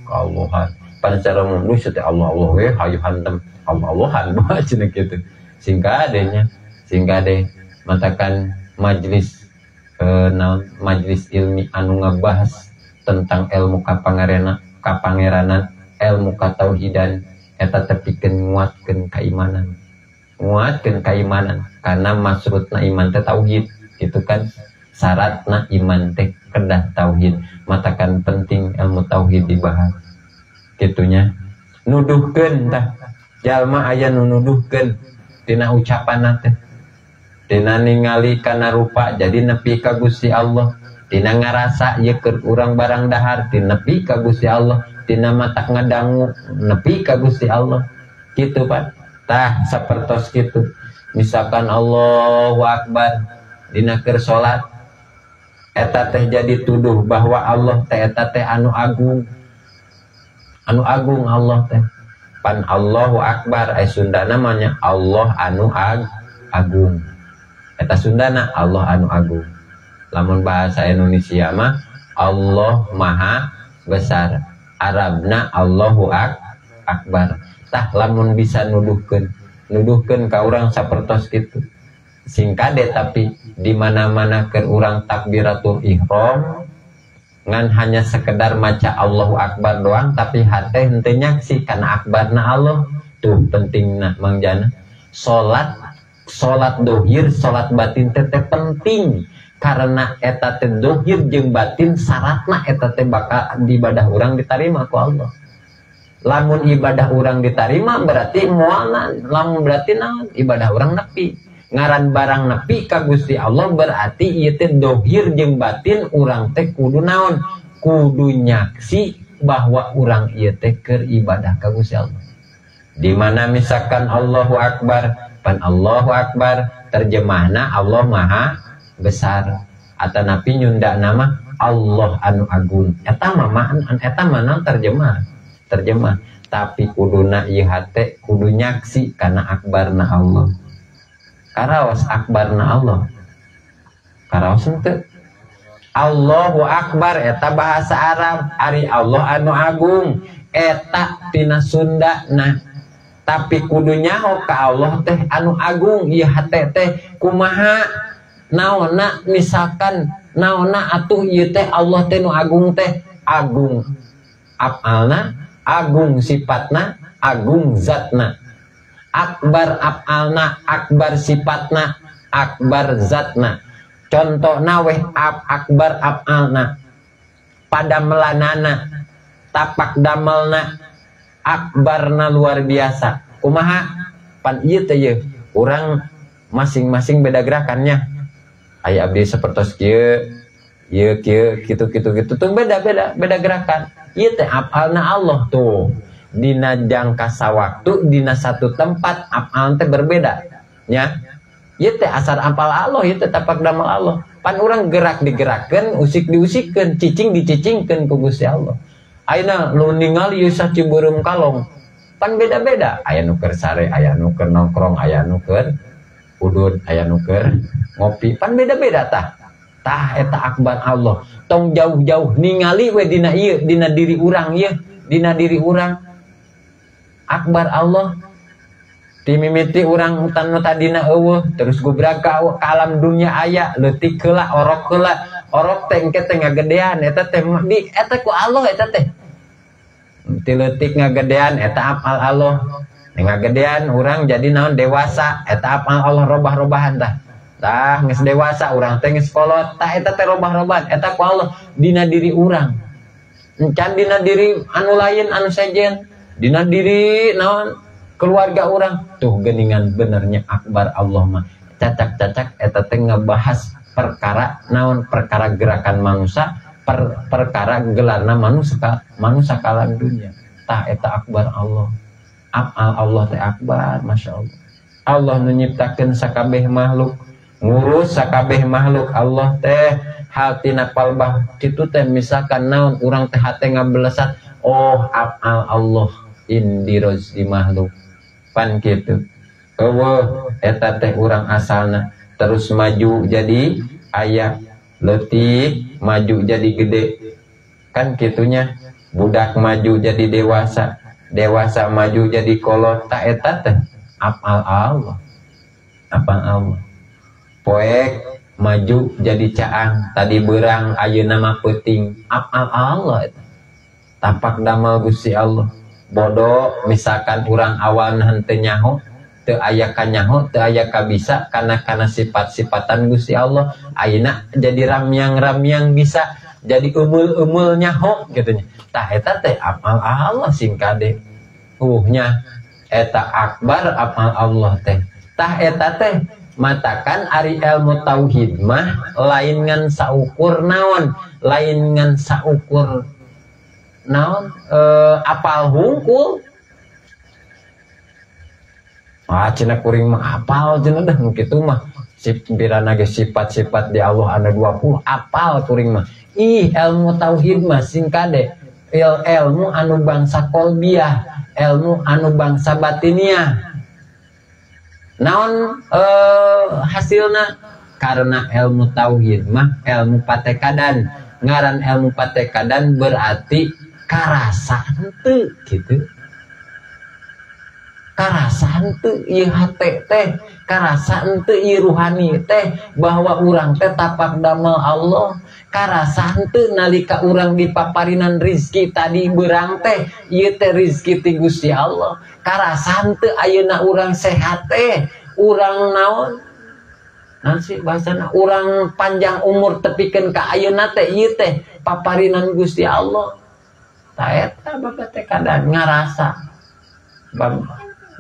Kaallahan. Pada secara umum lu teh Allah Allah we hayu hantem Allah Allahan bae cenah kitu. Sing kadenya, sing kade matakan majelis naon majelis ilmi anu ngabahas tentang ilmu kapangeranan, ilmu katauhidan eta teh pikeun nguatkeun keimanan. Nguatkeun keimanan karena maksudna iman teh tauhid gitu kan. Syaratna iman teh kedah tauhid, matakan penting ilmu tauhid dibahas. Gitunya nuduhkeun tah jalma aya nu nuduhkeun tina ucapanna teh tina ningali kana rupa jadi nepi ka Gusti Allah, tina ngarasa ieu keur urang barang dahar tina nepi ka Gusti Allah, tina matak ngadangu nepi ka Gusti Allah kitu Pak. Tah sapertos kitu misalkan Allahu Akbar dina keur salat eta teh jadi tuduh bahwa Allah teh eta teh anu agung. Anu agung Allah teh pan Allahu Akbar ai Sundana mah Allah anu agung eta Sundana Allah anu agung. Lamun bahasa Indonesia mah Allah Maha Besar, Arabna Allahu Akbar. Tah lamun bisa nuduhkeun ka urang sapertos kitu sing kade tapi di mana-mana keur urang takbiratul ihram ngan hanya sekedar maca Allahu Akbar doang tapi hate henteu nyaksi kana akbarna Allah. Tuh pentingna Mang Jana. Salat dohir, salat batin teh penting karena eta teh dohir jeung batin syaratna eta teh bakal ibadah urang ditarima ku Allah. Lamun ibadah urang ditarima berarti moalna, lamun berarti naon ibadah urang nepi. Ngaran barang nepi ka Gusti Allah berarti ieu teh dohir jeung batin urang teh kudu naon kudu nyaksi bahwa urang ieu teh keur ibadah ka Gusti Allah. Di mana misalkan Allahu Akbar pan Allahu Akbar terjemahna Allah Maha Besar atanapi nyunda nama Allah anu agung eta mah eta mah terjemah tapi kuduna ieu hate kudu nyaksi kana akbarna Allah. Karaos akbarna Allah. Karaos henteu. Allahu Akbar eta bahasa Arab, ari Allah anu agung eta tina Sunda nah. Tapi kudu nyaho ka Allah teh anu agung ieu hate teh kumaha naonna misalkan naonna atuh ieu teh Allah teh nu agung teh agung afalna, agung sifatna, agung zatna. Akbar afalna, akbar sifatna, akbar zatna. Contohna weh akbar afalna pada melanana, tapak damelna, akbarna luar biasa. Kumaha? Pan ieu teh yeuh, urang masing-masing beda gerakannya. Aya abdi sapertos kieu, ieu kieu, kitu kitu kitu tuh beda-beda, beda gerakan. Ieu teh afalna Allah tuh. Dina jangka sawaktu, dina satu tempat afal teh berbeda nya. Ieu teh asar apal Allah, ieu teh tapak damel Allah. Pan urang gerak digerakkeun, usik diusikeun, cicing dicicingkeun ku Gusti Allah. Ayeuna nu ningali ieu Cibeureum kalong. Pan beda-beda, aya nu keur sare, aya nu keur nongkrong, aya nu keur udud, aya nu keur ngopi. Pan beda-beda tah. Tah eta akbar Allah. Tong jauh-jauh ningali we dina ieu, dina diri urang ieu, dina diri urang. Akbar Allah timimiti urang tanu tadina eueuh terus gubrak ka alam dunia aya leutik heula orok heula orok teh engke teh ngagedean eta teh di eta ku Allah eta teh ti leutik ngagedean eta apal Allah ngagedean urang jadi naon dewasa eta apal Allah robah-robahan tah tah geus dewasa urang teh geus kolot tah eta teh robah-robahan eta ku Allah dina diri urang encan dina diri anu lain anu sejen dina diri naon keluarga orang tuh geningan benernya akbar Allah mah cacak-cacak eta teh ngebahas perkara naon perkara gerakan manusia perkara gelarna manusia kalam dunia tah eta akbar Allah afal Allah teh akbar masya Allah. Allah nu nyiptakeun sakabeh makhluk ngurus sakabeh makhluk Allah teh hal tina palbah kitu teh misalkan naon urang teh hate ngabelesat oh afal Allah indiroz di makhluk pan kitu eueuh eta teh urang asalna terus maju jadi aya leutik maju jadi gede kan kitunya. Budak maju jadi dewasa, dewasa maju jadi kolot, tak eta teh apal Allah. Apal Allah. Poek maju jadi caang, tadi berang ayeuna mah peuting, apal Allah eta. Tapak damel Gusti Allah. Bodoh misalkan urang awalna henteu nyaho, teu aya kanyaho, teu aya kabisa karena sifat-sifatan Gusti Allah, ayeuna jadi ramyang-ramyang bisa, jadi umul-umul nyaho gitu nya. Tah eta teh amal Allah sing kade. Nya eta akbar amal Allah teh. Tah eta teh matakan ari ilmu tauhid mah lain ngan saukur naon, lain ngan saukur naon apal hungkul. Ah cenah kuring mah apal cenah dah kitu mah. Sipirana ge sifat-sifat di Allah anu 20 apal kuring mah. Ih ilmu tauhid mah sing kade ilmu anu bangsa kolbiah, ilmu anu bangsa batiniah. Naon hasilna? Karena ilmu tauhid mah ilmu patekadan. Ngaran ilmu patekadan berarti karasa henteu gitu. Karasa henteu ieu hate teh, karasa henteu ieu ruhani teh bahwa urang teh tapak damel Allah. Karasa henteu nalika urang dipaparinan rizki tadi berang teh ieu teh rizki ti Gusti Allah. Karasa henteu ayeuna urang sehat teh, urang naon? Naon sih bahasana? Urang panjang umur tepikeun ka ayeuna teh ieu teh paparinan Gusti Allah. Tah eta bapak teh kadan ngarasa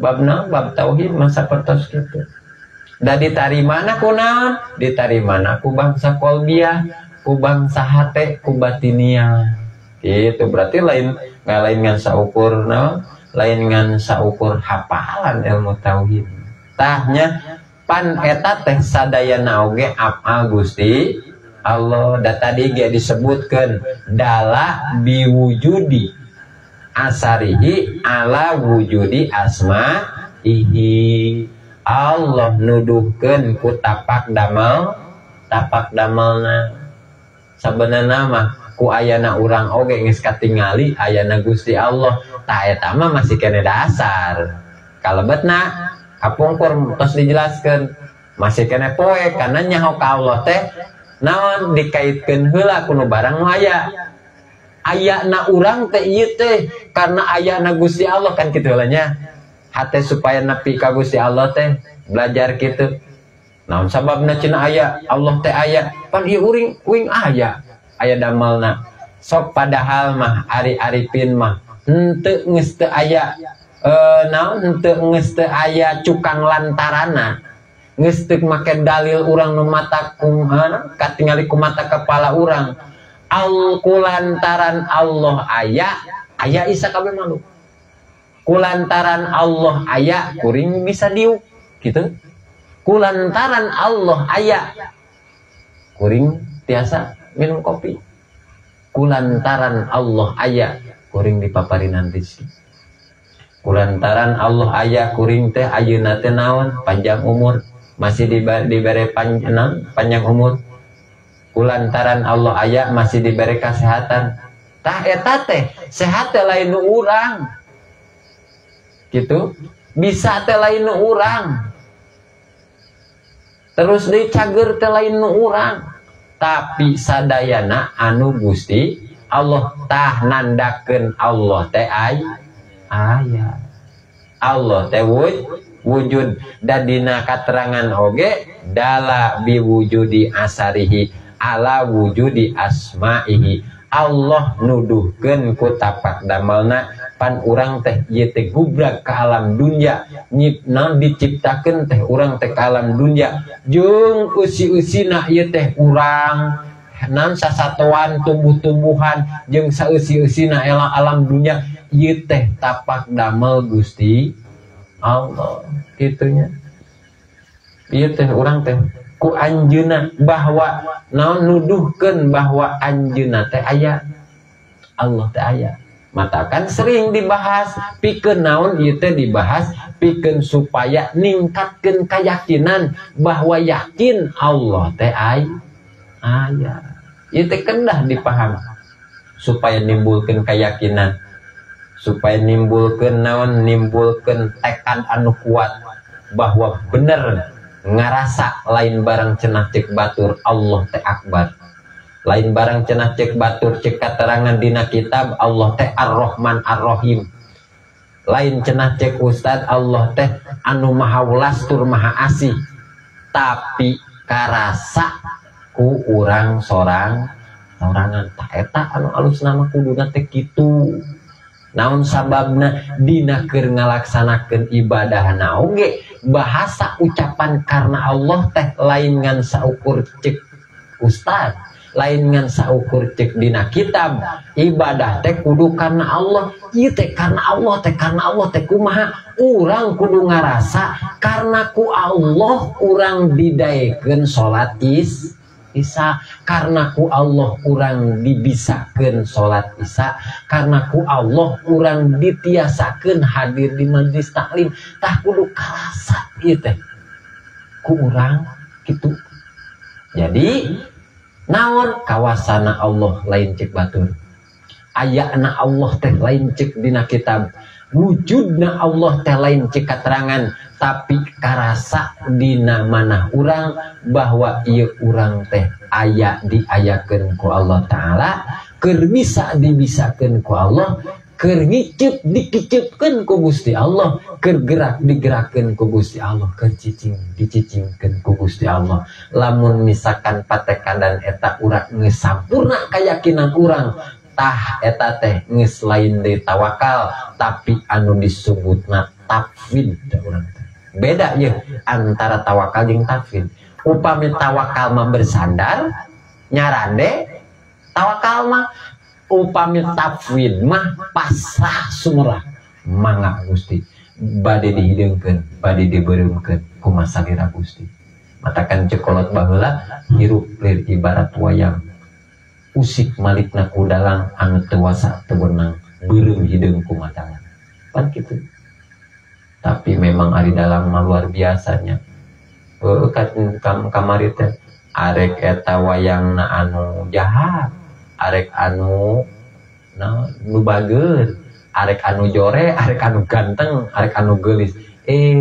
bab naon, bab tauhid masa pertos kitu. Da ditarimana ku naon? Ditarimana ku bangsa kolbiah, ku bangsa hate, ku batinia. Gitu berarti lain lain ngan saukur naon? Lain ngan saukur hafalan ilmu tauhid. Tahnya pan eta teh sadayana oge apal Gusti Allah. Da tadi ge disebutkeun dala biwujudi asarihi ala wujudi asma'ihi. Allah nuduhkeun ku tapak damel, tapak damelna. Sabenerna mah ku ayana urang oge geus katingali ayana Gusti Allah. Tah eta mah masih kene dasar. Kalebetna kapungkur tos dijelaskeun masih kene poe karena nyaho ka Allah teh naon dikaitkeun heula ku nu barang nu aya. Ayana urang teh ieu teh karena ayana Gusti Allah kan kitu heula nya. Hate supaya nepi ka Gusti Allah teh belajar kitu. Naon sababna cenah aya Allah teh aya pan ieu uring uing aya aya damelna. Sok padahal mah ari arifin mah henteu geus teu aya naon henteu geus teu aya cukang lantarana. Geus teu make dalil urang nu mata kumaha katingali ku mata kepala urang. Al kulantaran Allah aya, aya isa kabeh makhluk. Kulantaran Allah aya, kuring bisa diuk gitu. Kulantaran Allah aya, kuring tiasa minum kopi. Kulantaran Allah aya, kuring dipaparinan rezeki. Kulantaran Allah aya, kuring teh ayeuna teh naon panjang umur, masih dibere panjang umur. Kulantaran Allah aya masih diberi kesehatan. Tah eta teh sehat teh lain nu urang. Gitu. Bisa teh lain nu urang. Terus deui cager teh lain nu urang. Tapi sadayana anu Gusti Allah tah nandakeun Allah teh aya. Allah teh wujud. Dan dina katerangan oge dala biwujudi asarihi ala wujudi asma'ihi. Allah nuduhkeun ku tapak damelna pan urang teh ieu teh gubrag ka alam dunya, naon diciptakeun teh urang teh ka alam dunya jeung eusi-eusina ieu teh urang naon sasatoan tumbuh-tumbuhan jeung saeusi-eusina alam dunya ieu teh tapak damel Gusti Allah kitunya. Ieu teh urang teh ku anjeunna bahwa naon nuduhkeun bahwa anjeunna teh aya, Allah teh aya. Matakan sering dibahas pikeun naon ieu teh dibahas pikeun supaya ningkatkeun keyakinan bahwa yakin Allah teh aya. Ieu teh kendah dipahami Supaya nimbulkeun keyakinan, supaya nimbulkeun naon, nimbulkeun tekad anu kuat bahwa bener ngarasa lain barang cenah cek batur Allah teh akbar, lain barang cenah cek batur cek katerangan dina kitab Allah teh Ar-Rahman Ar-Rahim, lain cenah cek ustad Allah teh anu maha welas tur maha asih, tapi karasa ku urang sorang sorangan. Tak eta anu alus nama kuduna teh kitu. Naon sababna dina keur ngalaksanakeun ibadahna oge bahasa ucapan karena Allah teh lain ngan saukur cek ustad, lain ngan saukur cek dina kitab. Ibadah teh kudu karena Allah, ieu teh karena Allah teh karena Allah teh kumaha urang kudu ngarasa karena ku Allah urang didaekeun salat isya, karena ku Allah urang dibisakeun salat isya, karena ku Allah urang ditiasakeun hadir di majelis taklim. Tah kudu karasa ieu teh ku urang kitu. Jadi naon kawasana Allah lain cek batur, ayana Allah teh lain cek dina kitab, wujudna Allah teh lain cek katerangan, tapi karasa dina manah urang bahwa ieu urang teh aya diayakeun ku Allah Ta'ala, keur bisa dibisakeun ku Allah, keur ngiceup dikiceupkeun ku Gusti Allah, keur gerak digerakkeun ku Gusti Allah, keur cicing dicicingkeun ku Gusti Allah. Lamun misalkan patekadan eta urang geus sampurna keyakinan urang, tah eta teh geus lain deui tawakal, tapi anu disebutna tafwid urang teh. Beda ye antara tawakal jeung tafwid. Upami tawakal mah bersandar nyarande tawakal mah, upami tafwid mah pasrah sumerah mangga Gusti bade dihideungkeun bade dibeureumkeun kumaha salira Gusti. Matakan cekolot baheula hirup lir ibarat wayang usik malikna ku dalang anu teu wasa teu wenang beureum hideung kumaha pan kitu. Tapi memang ari dalang mah luar biasanya. Kamari teh arek eta wayangna anu jahat, arek anu nu bager, arek anu jore, arek anu ganteng, arek anu geulis.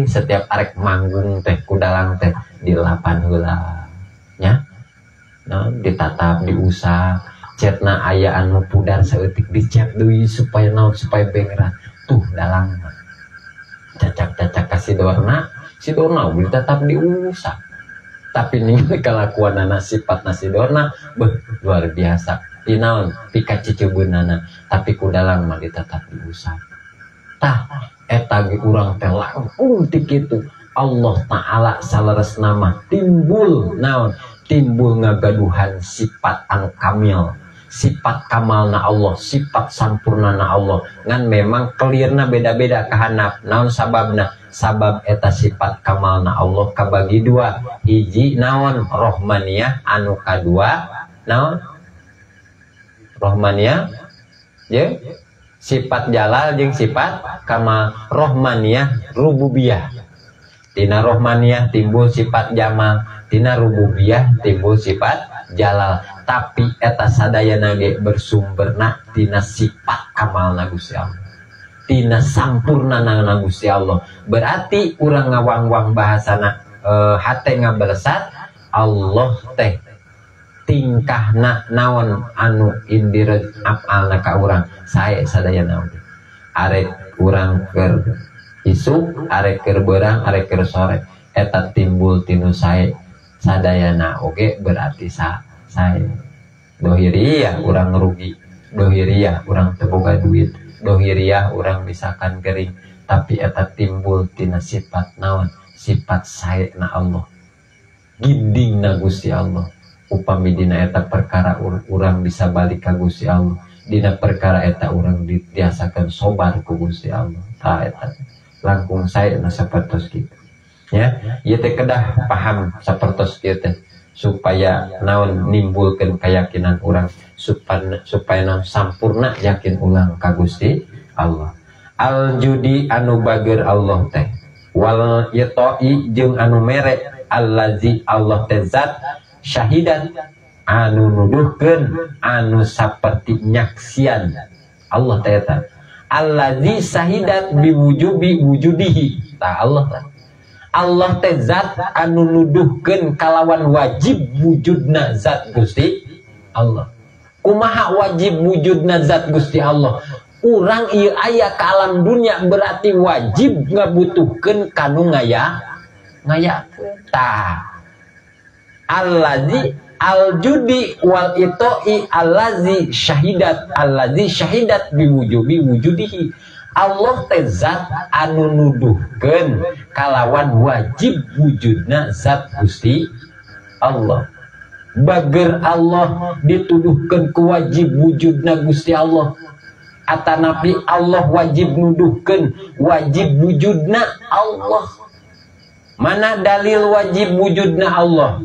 Setiap arek manggung teh ku dalang teh dilapan heula nya. Nah, ditatap, diusap, cetna aya anu pudar saeutik dicet deui supaya naon, supaya bengrah. Tuh dalang mah. Cacak-cacak ka si Dorna, si Dorna beli tetap diusap. Tapi ningali kalakuanana sifatna si Dorna beuh luar biasa. Pinaon pika ciceubeunana, tapi ku dalang mah ditetap diusap. Tah eta ge urang teh langkung ti kitu. Allah Ta'ala saleresna mah timbul naon? Timbul ngagaduhan sifat anu kamil, sifat kamalna Allah, sifat sampurnana Allah. Ngan memang kelirna beda-beda kahanap. Naon sababna? Sabab eta sifat kamalna Allah kabagi dua. Hiji naon rohmaniyah, anu kadua naon? Rohmaniyah ye sifat jalal jeung sifat kamal. Rohmaniyah rububiyah. Tina rohmaniyah timbul sifat jamal, tina rububiyah timbul sifat jalal. Tapi eta sadayana ge bersumberna tina sifat kamalna Gusti Allah, tina sampurnana Gusti Allah. Berarti urang ngawang-wang bahasana hate ngabelesat Allah teh tingkahna naon anu indire afalna ka urang sae sadayana oge. Arek urang keur isuk, arek keur beurang, arek keur sore, eta timbul tinu sae sadayana oge berarti sae. Dohiriyah urang rugi, dohiriyah urang teu boga duit, dohiriyah urang misalkan gering, tapi eta timbul tina sifat naon? Sifat sae na Allah, gindingna Gusti Allah. Upami dina eta perkara urang bisa balik ka Gusti Allah, dina perkara eta urang ditiasakeun sobar ku Gusti Allah. Tah eta langkung sae na sapertos kitu. Ya, ieu teh kedah paham sapertos kieu teh supaya naon nimbulkeun keyakinan urang, supaya naon sampurna yakin ulang ka Gusti Allah. Al judi anu bager Allah teh wal yata'i jeung anu mere allazi Allah teh zat syahidan Anu nuduhkeun anu saperti nyaksian Allah teh eta. Allazi syahidat biwujubi wujudihi. Tah Allah teh. Allah teh zat anu nuduhkeun kalawan wajib wujudna zat Gusti Allah. Kumaha wajib wujudna zat Gusti Allah? Urang ieu aya ka alam dunia berarti wajib ngabutuhkeun kanu ngayakeun. Tah. Allazi aljudi wal itoi allazi syahidat biwujubi wujudihi. Allah teh zat anu nuduhkeun kalawan wajib wujudna zat Gusti Allah. Bager Allah dituduhkeun ku wajib wujudna Gusti Allah. Atanapi Allah wajib nuduhkeun wajib wujudna Allah. Mana dalil wajib wujudna Allah?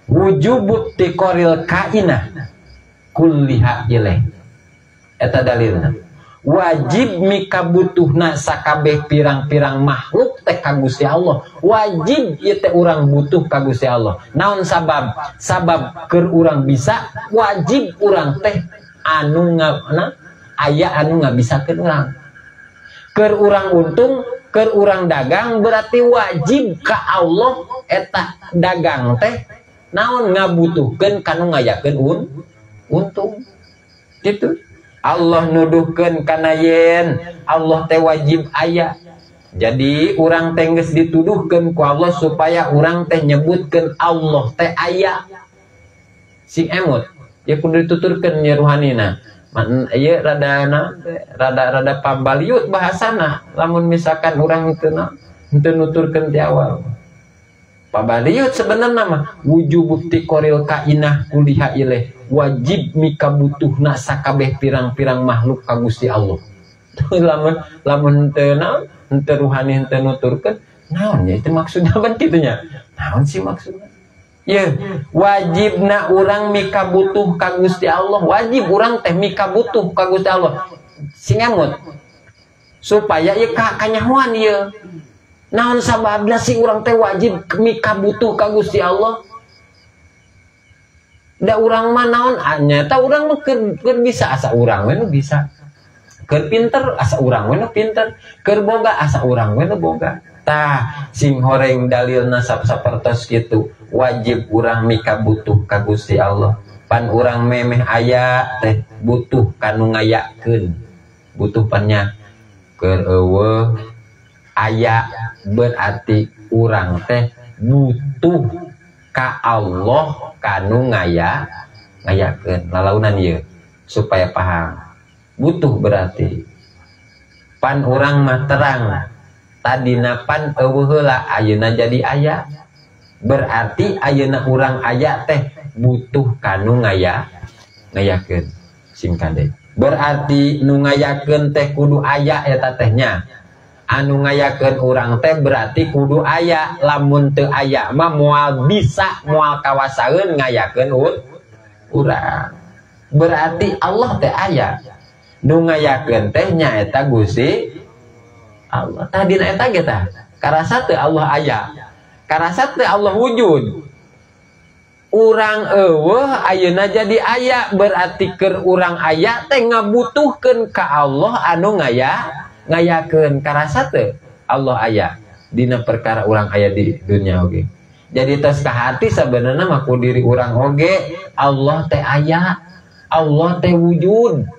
Wujubut tikoril kainah kulliha ilaih. Eta dalilna. Wajib mikabutuhna sakabeh pirang-pirang makhluk teh ka Gusti Allah. Wajib ieu teh urang butuh ka Gusti Allah. Naon sabab? Sabab keur urang bisa wajib urang teh anu aya anu ngabisakeun urang. Keur urang untung, keur urang dagang berarti wajib ka Allah eta dagang teh naon ngabutuhkeun kanu ngayakeun untung. Gitu. Allah nuduhkeun kana yen Allah teh wajib aya. Jadi urang teh geus dituduhkeun ku Allah supaya urang teh nyebutkeun Allah teh aya. Sing emut, ya kudu dituturkeun nya ruhanina. Ieu rada rada pambaliut bahasana lamun misalkan urang teu nuturkeun ti awal. Pabaliut sebenarnya mah wujub tikoril kainah kuliha ilaih, wajib mikabutuhna sakabeh pirang-pirang makhluk ka Gusti Allah. Lamun lamun teu naon teu ruhani teu nuturkeun naon nya itu maksudna ban kitu nya. Naon sih maksudna? Ye, wajibna urang mikabutuh ka Gusti Allah, wajib urang teh mikabutuh ka Gusti Allah. Sing emut supaya ieu kanyahoan ieu. Naon sababna sih urang teh wajib mikabutuh ka Gusti Allah? Da urang mah naon nyata urang mah keur bisa asa urang we nu bisa. Keur pinter asa urang we nu pinter, keur boga asa urang we nu boga. Tah sing horeng dalilna sapertos kitu, wajib urang mikabutuh ka Gusti Allah. Pan urang memeh aya teh butuh kanu ngayakeun. Butuh pannya keur eueuh aya berarti urang teh butuh ka Allah kanu ngayakeun. Lalaunan ieu supaya paham. Butuh berarti pan urang mah terang tadina pan eueuh heula ayeuna jadi aya. Berarti ayeuna urang aya teh butuh kanu ngayakeun. Sing kade. Berarti nu ngayakeun teh kudu aya eta teh nya. Anu ngayakeun urang teh berarti kudu aya, lamun teu aya mah moal bisa moal kawasaeun ngayakeun urang. Berarti Allah teh aya. Nu ngayakeun teh nyaeta Gusti Allah. Tah dina eta ge tah. Karasa teu Allah aya. Karasa teu Allah wujud. Urang eueuh ayeuna jadi aya, berarti keur urang aya teh ngabutuhkeun ka Allah anu ngayakeun. Karasa teu Allah aya dina perkara urang aya di dunia oge. Jadi tos kahati sabenerna mah ku diri urang oge Allah teh aya, Allah teh wujud.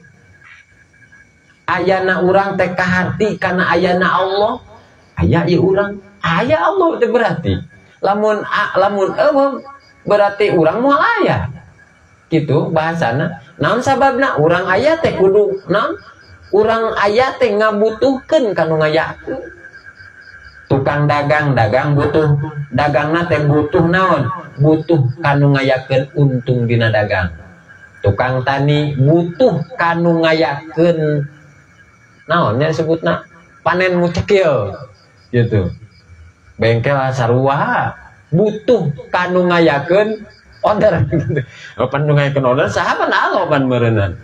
Ayana urang teh kahati kana ayana Allah. Aya ieu urang, aya Allah teh berarti. Lamun lamun eueuh berarti urang moal aya. Kitu bahasana. Naon sababna urang aya teh kudu naon? Urang aya teh ngabutuhkeun kanu ngayakeun. Tukang dagang, dagang butuh, dagangna teh butuh naon? Butuh kanu ngayakeun untung dina dagang. Tukang tani butuh kanu ngayakeun naon nya disebutna panen mucekil gitu. Bengkel sarua butuh kanu ngayakeun order gitu. Pan nu ngayakeun order saha pan Allah pan meureunnan.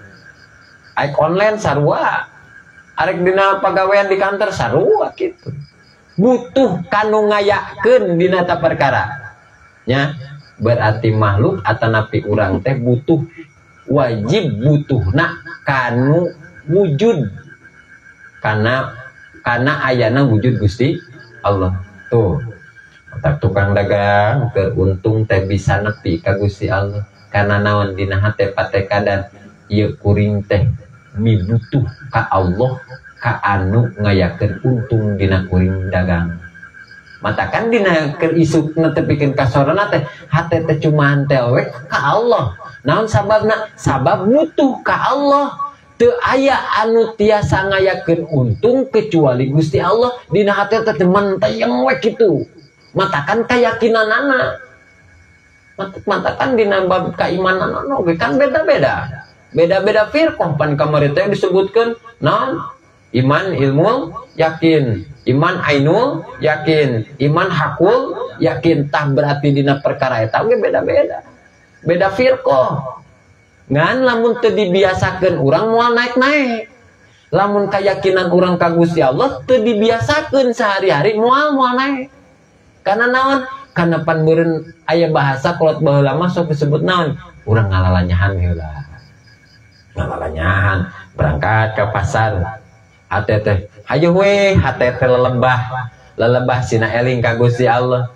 Arek online sarua, arek dina pagawean di kantor sarua gitu. Butuh kanu ngayakeun dina ta perkara. Nya, Berarti makhluk atanapi urang teh butuh, wajib butuhna kanu wujud, karena ayana wujud Gusti Allah. Tuh otak tukang dagang keuntung teh bisa nepi ka Gusti Allah karena naon dina hate patekadan ieu kuring teh mibutuh ka Allah ka anu ngayakeun untung dina kuring dagang. Matakan dina keur isukna tepikeun ka sorona teh hate teh cuman teh we ka Allah. Naon sababna? Sabab butuh ka Allah. Teu aya anu tiasa ngayakeun untung kecuali Gusti Allah. Dina hate teh menteyeng we kitu. Matakan keyakinanana. Matakan dina bab keimananana oge kan beda-beda. Beda-beda firqah pan kamari teh disebutkeun naon? Iman ilmu yakin, iman ainul yakin, iman hakul yakin. Tah berarti dina perkara eta oge beda-beda. Beda firqah. Ngan lamun teu dibiasakeun urang moal naik-naik. Lamun keyakinan urang ka Gusti Allah teu dibiasakeun sehari-hari moal naik. Karena naon? Karena pan meureun aya bahasa kolot baheula mah sok disebut naon? Urang ngalalanyahan heula. Ngalalanyahan berangkat ke pasar. Hate teh hayu we, hate teh lelebah. Lelebah sina eling ka Gusti Allah.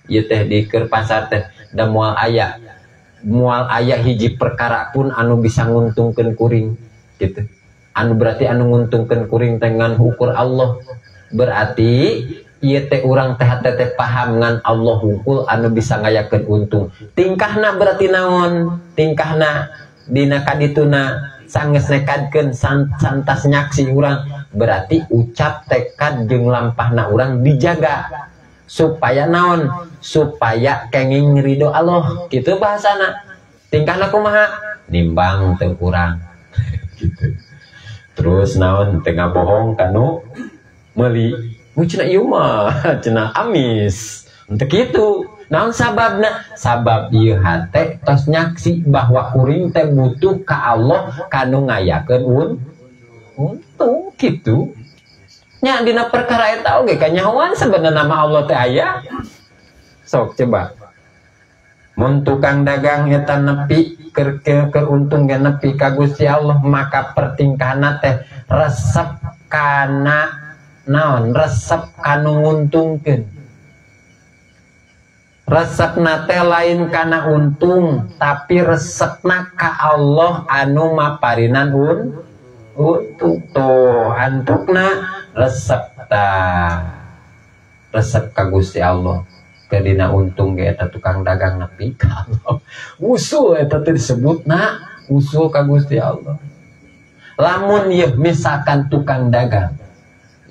Ieu teh di keur pasar teh da moal aya. Moal aya hiji perkara pun anu bisa nguntungkeun kuring gitu. Anu berarti anu nguntungkeun kuring teh ngan ukur Allah. Berarti ieu teh urang teh hate teh paham ngan Allah hungkul anu bisa ngayakeun untung. Tingkahna berarti naon? Tingkahna dina kadituna sanggeus nekadkeun santas nyaksi urang, berarti ucap tekad jeung lampahna urang dijaga supaya naon? Supaya kenging ridho Allah gitu bahasana. Tingkahna kumaha? Nimbang teu kurang gitu. Terus naon? Teu ngabohong kanu meuli. Mu cenah ieu mah cenah amis. Henteu kitu. Naon sababna? Sabab ieu hate tos nyaksi bahwa kuring teh butuh ka Allah kanu ngayakeun untung kitu. Nya dina perkara eta oge kanyahoan sebenarna nama Allah teh aya. Sok coba. Mun tukang dagang eta nepi keur untung ge nepi ka Gusti Allah, maka pertingkahna teh resep kana naon? Resep kanu nguntungkeun. Resepna teh lain kana untung, tapi resepna ka Allah anu maparinan untung. Tuh antukna resep ta. Resep ka Gusti Allah. Kedina untung ge eta tukang dagang nepi ka Allah. Usul eta teh disebutna usul ka Gusti Allah. Lamun yeuh misalkan tukang dagang,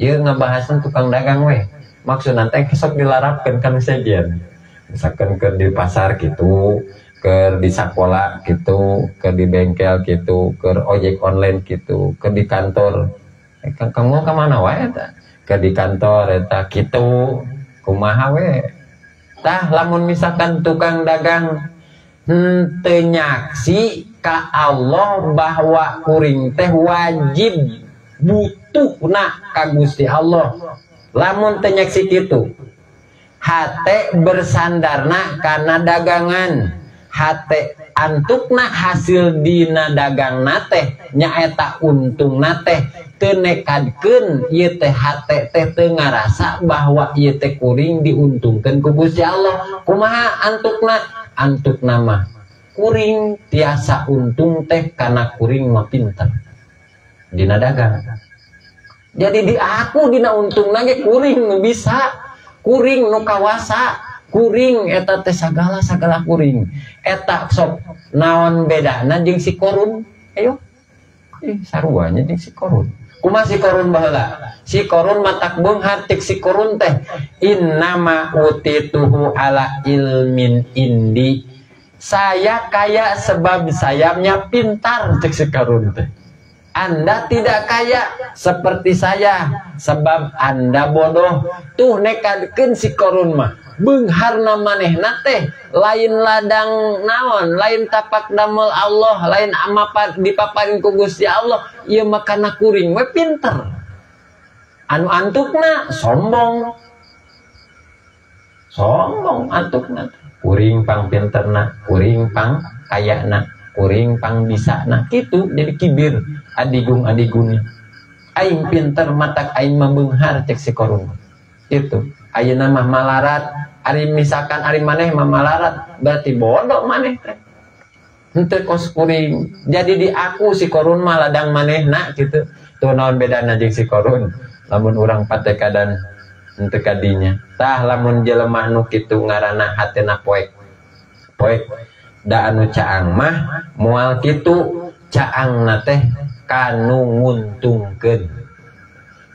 ieu ngabahasan tukang dagang weh. Maksudna teh sok dilarapkeun kana sejen. Misalkan ke di pasar gitu, ke di sekolah gitu, ke di bengkel gitu, ke ojek online gitu, ke di kantor. Kamu ke mana wae eta? Ke di kantor eta kitu, kumaha we? Tah lamun misalkan tukang dagang henteu nyaksi ka Allah bahwa kuring teh wajib butuhna ka Gusti Allah. Lamun teu nyaksi kitu, hate bersandarna karena dagangan, hate antukna hasil dina dagang teh nyaeta untungna teh teu nekadkeun ieu teh hate teh teu ngarasa bahwa ieu teh kuring diuntungkeun ku Gusti Allah. Kumaha antukna? Antukna mah kuring tiasa untung teh karena kuring mah pinter dina dagang. Jadi di aku dina untungna ge kuring nu bisa, kuring nu kawasa, kuring eta teh sagala-sagala kuring. Eta sok naon bedana jeung si Korun? Ayo. Saruanya jeung si Korun. Kumaha si Korun baheula? Si Korun matak beunghar tik si Korun teh innama utituhu ala ilmin indi. Saya kaya sebab sayapnya pintar cek si Korun teh. Anda tidak kaya seperti saya sebab Anda bodoh. Tuh nekadkeun si Korun mah. Beungharna manehna teh lain ladang naon, lain tapak damel Allah, lain amapa dipaparin ku Gusti Allah. Ieu mah kana kuring we pinter. Anu antukna sombong. Sombong antukna. Kuring pang pinterna, kuring pang kayana, kuring pang bisana kitu jadi kibir adigung adigungnya. Aing pinter matak aing membenghar cek si Korun. Itu ayeuna mah malarat, ari misalkan ari maneh mah malarat berarti bodoh maneh teh. Henteu kos kuring. Jadi diaku si Korun mah ladang manehna kitu. Tuh naon bedana jeung si Korun lamun urang patekadan henteu kadinya. Tah lamun jelema nu kitu ngaranna hatena poek. Poek da anu caang mah moal kitu, caangna teh kanu nguntungkeun.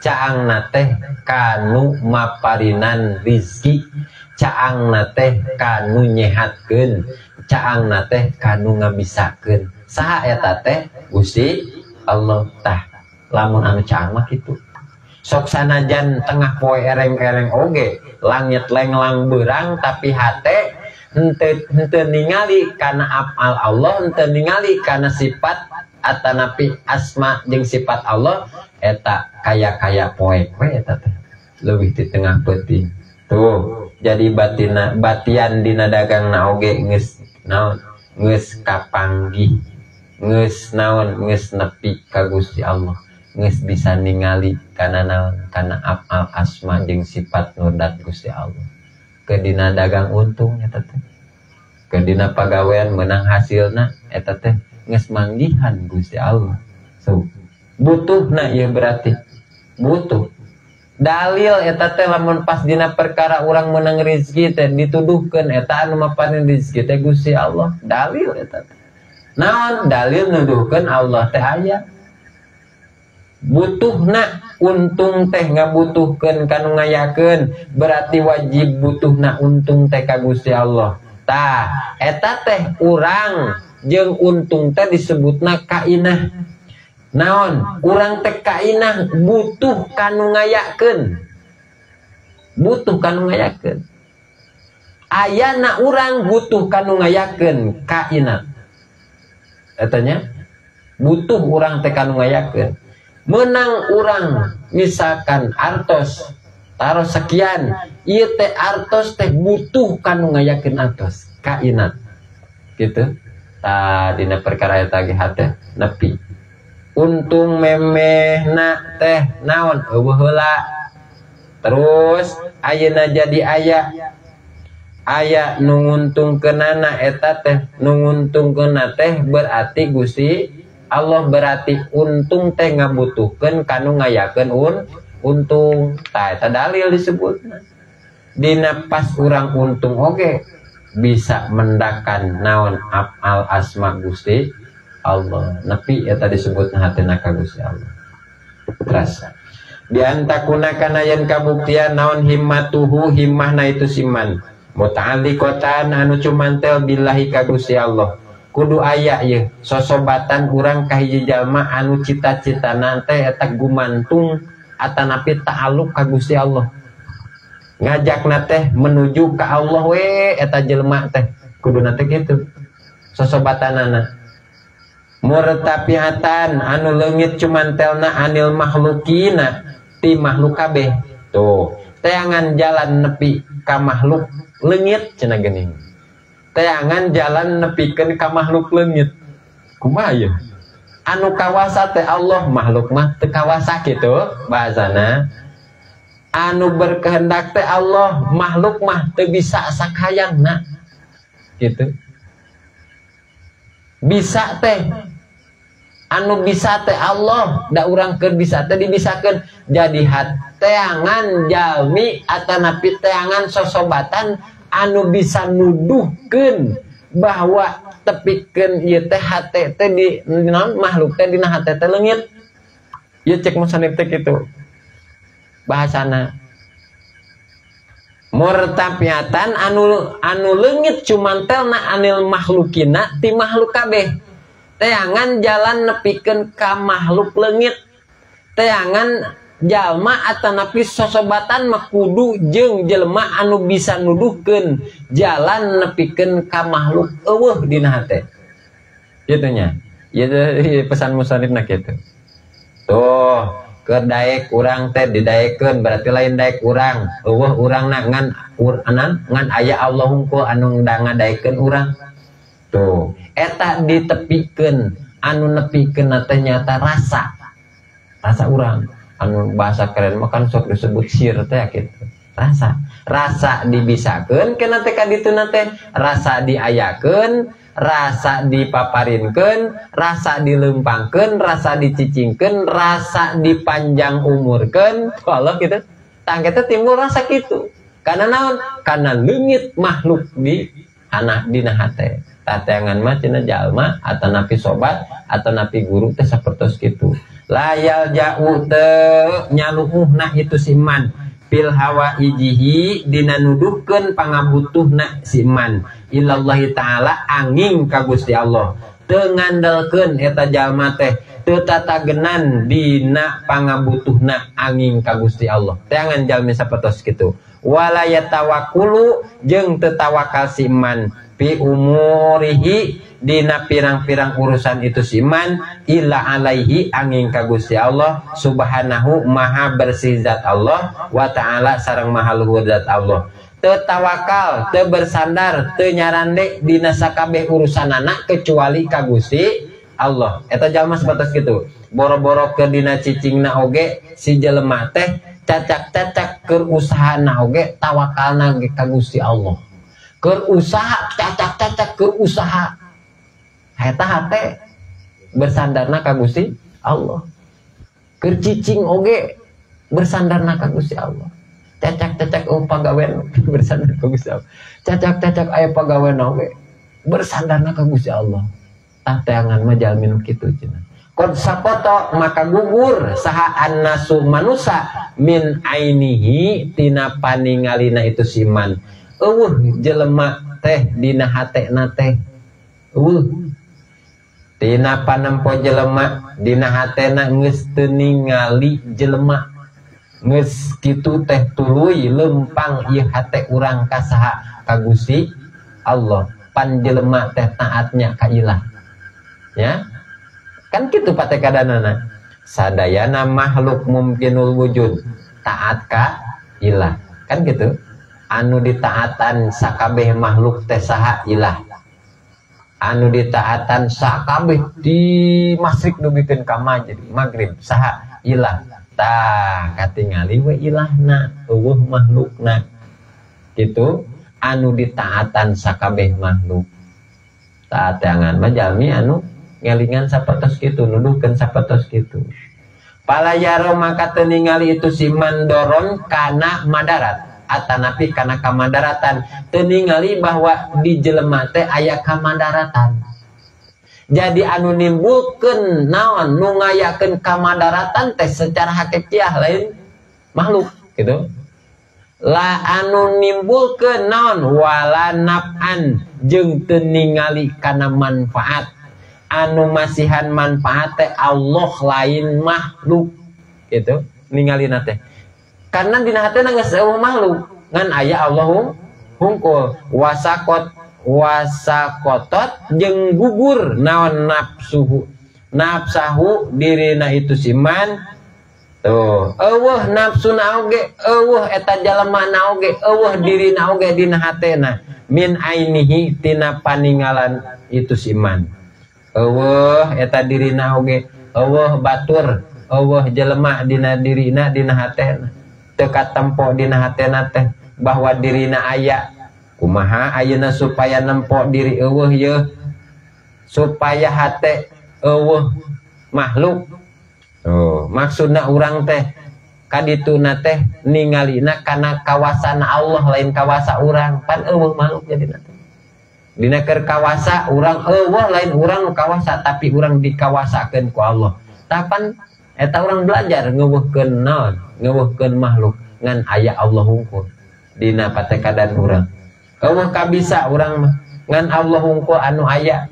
Caangna teh kanu maparinan rizki, caangna teh kanu nyehatkeun, caangna teh kanu ngabisakeun. Saha eta teh? Gusti Allah. Tah lamun anu caang mah kitu. Sok sanajan tengah poe ereng-ereng oge, langit lenglang beurang tapi hate henteu ningali kana afal Allah, henteu ningali kana sifat atanapi asma jeung sifat Allah, eta kaya-kaya poe we eta teh leuwih ti tengah peuting. Tuh, jadi batina batian dina dagangna oge geus naon? Geus kapanggih, geus naon? Geus nepi ka Gusti Allah. Geus bisa ningali kana naon? Kana afal asma jeung sifat nurdat Gusti Allah. Ke dina dagang untung eta teh. Ke dina pagawean menang hasilna eta teh geus manggihan Gusti Allah. So, butuhna ieu berarti butuh. Dalil eta teh lamun pas dina perkara urang menang rezeki teh dituduhkeun eta anu maparin rezeki teh Gusti Allah. Dalil eta teh. Naon dalil nuduhkeun Allah teh aya. Butuhna untung teh ngabutuhkeun kanu ngayakeun berarti wajib butuhna untung teh ka Gusti Allah. Tah eta teh urang jeung untung teh disebutna kainah. Naon urang teh kainah butuh kanu ngayakeun. Butuh kanu ngayakeun. Ayana urang butuh kanu ngayakeun kainah. Eta nya butuh urang teh kanu ngayakeun. Menang urang misalkan artos taruh sekian ieu teh artos teh butuh kanu ngayakeun artos kainat gitu. Tah dina perkara eta ge hate nepi untung memehna teh naon eueuh heula. Terus ayeuna jadi aya aya nu nguntungkeunana eta teh nu nguntungkeunna teh berarti Gusti Allah, berarti untung teh ngabutuhkeun kanu ngayakeun untung. Tah eta dalil disebutna. Dina pas urang untung oge bisa mendakan naon afal asma Gusti Allah. Nepi eta disebutna hatena ka Gusti Allah. Terus diantakuna kana yen kabuktian naon himmatuhu himmahna itu siman muta'alliqatan anu cumantel billahi ka Gusti Allah. Kudu aya ye sosobatan urang ka hiji jalma anu cita-citana teh eta gumantung atanapi ta'alluq ka Gusti Allah. Ngajakna teh menuju ka Allah we eta jelema teh kuduna teh kitu sosobatanana. Murtafiatan anu leungit cumantelna anil makhlukina ti makhluk kabeh. Tuh, teangan jalan nepi ka makhluk leungit cenah geuning. Teangan jalan nepikeun ka makhluk leungit. Kumaha ieu? Anu kawasa teh Allah, makhluk mah teu kawasa kitu bahasana. Anu berkehendak teh Allah, makhluk mah teu bisa sakayangna. Gitu. Bisa teh anu bisa teh Allah, da urang keur bisa teh dibisakeun. Jadi teangan jalmi atanapi teangan sosobatan anu bisa nuduhkeun bahwa tepikeun ieu teh hate teh di naon makhluk teh dina hate teh leungit. Ieu cek musanif teh kitu bahasana. Murtafiatan anu leungit cumantelna anil makhlukina ti makhluk kabeh. Teangan jalan nepikeun ka makhluk leungit. Teangan jalma atanapi sosobatan mah kudu jeung jelema anu bisa nuduhkeun jalan nepikeun ka makhluk eueuh dina hate. Kitu nya. Ieu pesan musanifna kitu. Tuh, Keur daek urang teh didaekeun berarti lain daek urang. Eueuh urangna ngan ngan aya Allah hungkul anu ngadaekeun urang. Tuh, eta ditepikeun anu nepikeun teh nyata rasa. Rasa urang. Anu bahasa keren mah kan sok disebut sir teh kitu. Rasa. Rasa dibisakeun kana teh ka dituna teh, rasa diayakeun, rasa dipaparinkeun, rasa dilempangkeun, rasa dicicingkeun, rasa dipanjang umurkeun, Allah gitu. Tah eta timbul rasa kitu. Karena naon? Karena leungit makhluk di anak dina hate. Tateangan mah cenah jalma atau napi sobat atau napi guru teh sapertos kitu. Layal ja'u teu nyaluhuhna itu siman fil hawa ijihi dina nuduhkeun pangabutuhna siman ilallahi ta'ala angin ka Gusti Allah. Teu ngandelkeun eta jalma teh teu tatagenan dina pangabutuhna angin ka Gusti Allah. Teangan jalmi sapertos kitu. Wala yatawakkulu jeung teu tawakal siman fi umurihi dina pirang-pirang urusan itu siman illa alaihi angin ka Gusti Allah subhanahu maha bersih zat Allah wa ta'ala sareng maha luhur zat Allah. Teu tawakal, teu bersandar, teu nyarande dina sakabeh urusanana kecuali ka Gusti Allah. Eta jalma sapertos kitu. Boro-boro keur dina cicingna oge si jelema teh cacak-cacak keur usahana oge tawakalna ge ka Gusti Allah. Keur usaha cacak-cacak keur usaha eta hate bersandarna ka Gusti Allah. Keur cicing oge bersandarna ka Gusti Allah. Cacak-cacak pagawean bersandar ka Gusti Allah. Cacak-cacak aya pagawean oge bersandarna ka Gusti Allah. Tah teangan mah jalmi nu kitu cenah. Qad sakoto maka gugur saha annasu manusa min ainihi tina paningalina itu siman. Eueuh jelema teh dina hatena teh. Eueuh tina panempo jelema dina hatena geus teu ningali jelema. Geus kitu teh tuluy lempang ieu hate urang ka saha ka Gusti Allah. Pan jelema teh taatnya ka ilah. Ya. Kan kitu patekadanana. Sadayana makhluk mumkinul wujud taat ka ilah. Kan gitu. Anu ditaatan sakabeh makhluk teh saha ilah. Anu ditaatan sakabeh di masyrik dugikeun ka maghrib saha ilah. Tah katingali we ilahna eueuh makhlukna. Kitu anu ditaatan sakabeh makhluk. Taatangan mah jalmi anu ngelingan sapertos kitu, nuduhkeun sapertos kitu. Palayaro maka teu ningali itu si mandoron kana madarat atanapi kana kamadaratan. Teu ningali bahwa di jelema teh aya kamadaratan. Jadi anu nimbulkeun naon nu ngayakeun kamadaratan teh secara hakikiah lain makhluk gitu. La anu nimbulkeun naon wala naf'an jeung teu ningali kana manfaat. Anu masihan manfaat teh Allah lain makhluk gitu ningalina teh. Karena dina hatena geus eueuh makhluk ngan aya Allah hungkul. Wasakot wasakotot jeung gugur naon nafsuhu nafsahu dirina itu siman. Tuh eueuh nafsuna oge eueuh eta jalema na oge eueuh dirina oge dina hatena min ainihi tina paningalan itu siman. Eueuh eta dirina oge eueuh batur eueuh jelema dina dirina dina hatena. Teu katempo dina hatena teh bahwa dirina aya. Kumaha ayeuna supaya nempo diri eueuh yeuh supaya hate eueuh makhluk. Oh, maksudna urang teh kadituna teh ningalina kana kawasana Allah lain kawasa urang. Pan eueuh makhluk jadina teh. Dina keur kawasa urang eueuh lain urang nu kawasa tapi urang dikawasakeun ku Allah. Tah pan eta urang belajar ngeuweuhkeun naon? Ngeuweuhkeun makhluk ngan aya Allah hungkul dina patekadan urang. Eueuh kabisa urang mah ngan Allah hungkul anu aya.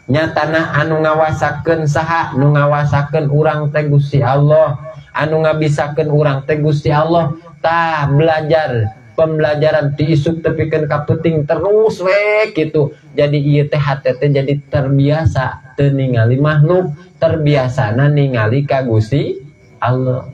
Nyatana anu ngawasakeun saha? Nu ngawasakeun urang teh Gusti Allah. Anu ngabisakeun urang teh Gusti Allah. Tah belajar pembelajaran diisuk tepikeun ka peuting terus we kitu. Jadi ieu teh hate teh jadi terbiasa teu ningali makhluk, terbiasana ningali ka Gusti Allah.